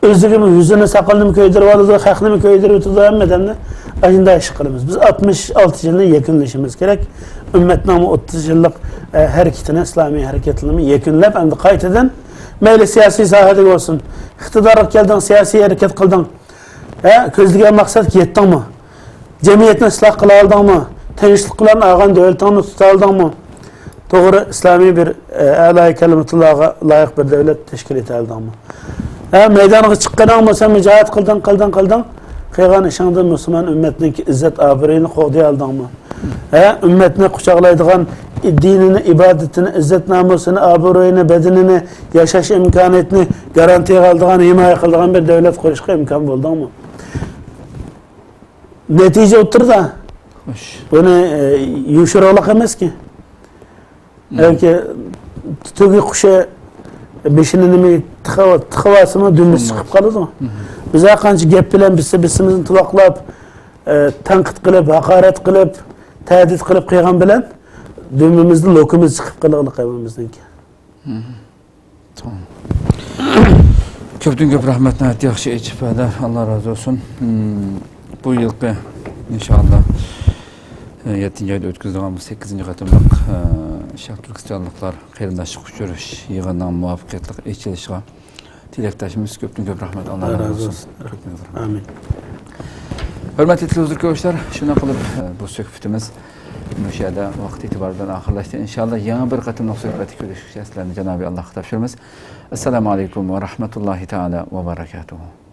ئۆزىگىمۇ يۈزىنى، ساقىلىنىمۇ كۆيدۈرۈۋالىدۇ، خەقنىمۇ كۆيدۈرۈۋېتىدۇ، ھەممە ئادەمنى. ئاشۇنداق ئىش قىلىمىز. بىز ئاتمىش ئالتە يىلنى يەكۈنلىشىمىز كېرەك. ئۈممەتنىڭمۇ ئوتتۇز يىللىق، ئە، ھەرىكىتىنى، ئىسلامىي ھەرىكەتلىرىنى يەكۈنلەپ، ئەمدى قايتىدىن مەيلى سىياسىي ساھەدە بولسۇن، ئىقتىدارغا كەلدىڭ، سىياسىي ھەرىكەت قىلدىڭ، ھە، كۆزلىگەن مەقسەتكە يەتتىڭمۇ؟ جەمئىيەتنى ئىسلاھ قىلالىدىڭمۇ؟ تىنچلىق بىلەن ئالغان دۆلىتىڭنى تۇتالىدىڭمۇ؟ توغرا ئىسلامىي بىر، ئە، ئەلائى كەلىمەتۇللاغا لايىق بىر دۆلەت تەشكىل ئېتەلىدىڭمۇ؟ ھە، مەيدانغا چىققىنىڭمۇ، سەن مۇجاھىد قىلدىڭ، قىلدىڭ، قىلدىڭ. قىلغان ئىشىڭدىن مۇسۇلمان ئۈممەتنىڭكى ئىززەت ئابرۇيىنى قوغدىيالىدىڭمۇ؟ ھە، ئۈممەتنى قۇچاقلايدىغان دىنىنى، ئىبادىتىنى، ئىززەت نامۇسىنى، ئابرۇيىنى، بەدىنىنى، ياشاش ئىمكانىيىتىنى گارانتىيە قىلىدىغان، ھىمايە قىلىدىغان بىر دۆلەت قۇرۇشقا ئىمكان بولدۇڭمۇ؟ نەتىجە ئوتتۇرىدا. خوش. بۇنى، ئە، يوشۇرۇقلۇق ئەمەسكى. بەلكى تۆگە قۇشى بېشىنى نېمە تىقىۋ-، تىقىۋالسىمۇ دۈمبىسى چىقىپ قالىدۇ. بىز ھەر قانچە گەپ بىلەن بىرسى بىرسىمىزنى تۇۋاقلاپ، ئە، تەنقىد قىلىپ، ھاقارەت قىلىپ، تەھدىت قىلىپ قىلغان بىلەن دۈمبىمىزدىن لوكىمىز چىقىپ قالىدۇ ھەممىمىزنىڭكى. تامام. كۆپتىن كۆپ رەھمەت، ناھايىتى ياخشى ئېچىپ بەردى. ئاللا رازى بولسۇن. مم، بۇ يىلقى، ئىنشائاللا، يەتتىنچى ئايدا ئۆتكۈزىدىغان بۇ سەككىزىنچى قېتىملىق، ئە، شەرق تۈركىستانلىقلار قېرىنداشلىق ئۇچرىشىش يىغىنىنىڭ مۇۋەپپەقىيەتلىك ئېچىلىشىغا تىلەكداشمىز. كۆپتىن كۆپ رەھمەت. ئاللا رازى بولسۇن. كۆپتىن كۆپ رەھمەت. ئامىن. ھۆرمەتلىك تېلېۋىزور كۆرۈشلەر، شۇنداق قىلىپ، بۇ سۆھبىتىمىز مۇشۇ يەردە ۋاقىت ئېتىبارى بىلەن ئاخىرلاشتى. ئىنشاللا يەڭى بىر قېتىملىق سۆھبەتتە كۆرۈشكۈچە سىلەرنى جانابى ئاللاھقا تاپشۇرىمىز. ئەسسالامۇ ئەلەيكۇم ۋە رەھمەتۇللاھى تائالا ۋە بەرەكاتۇھۇ.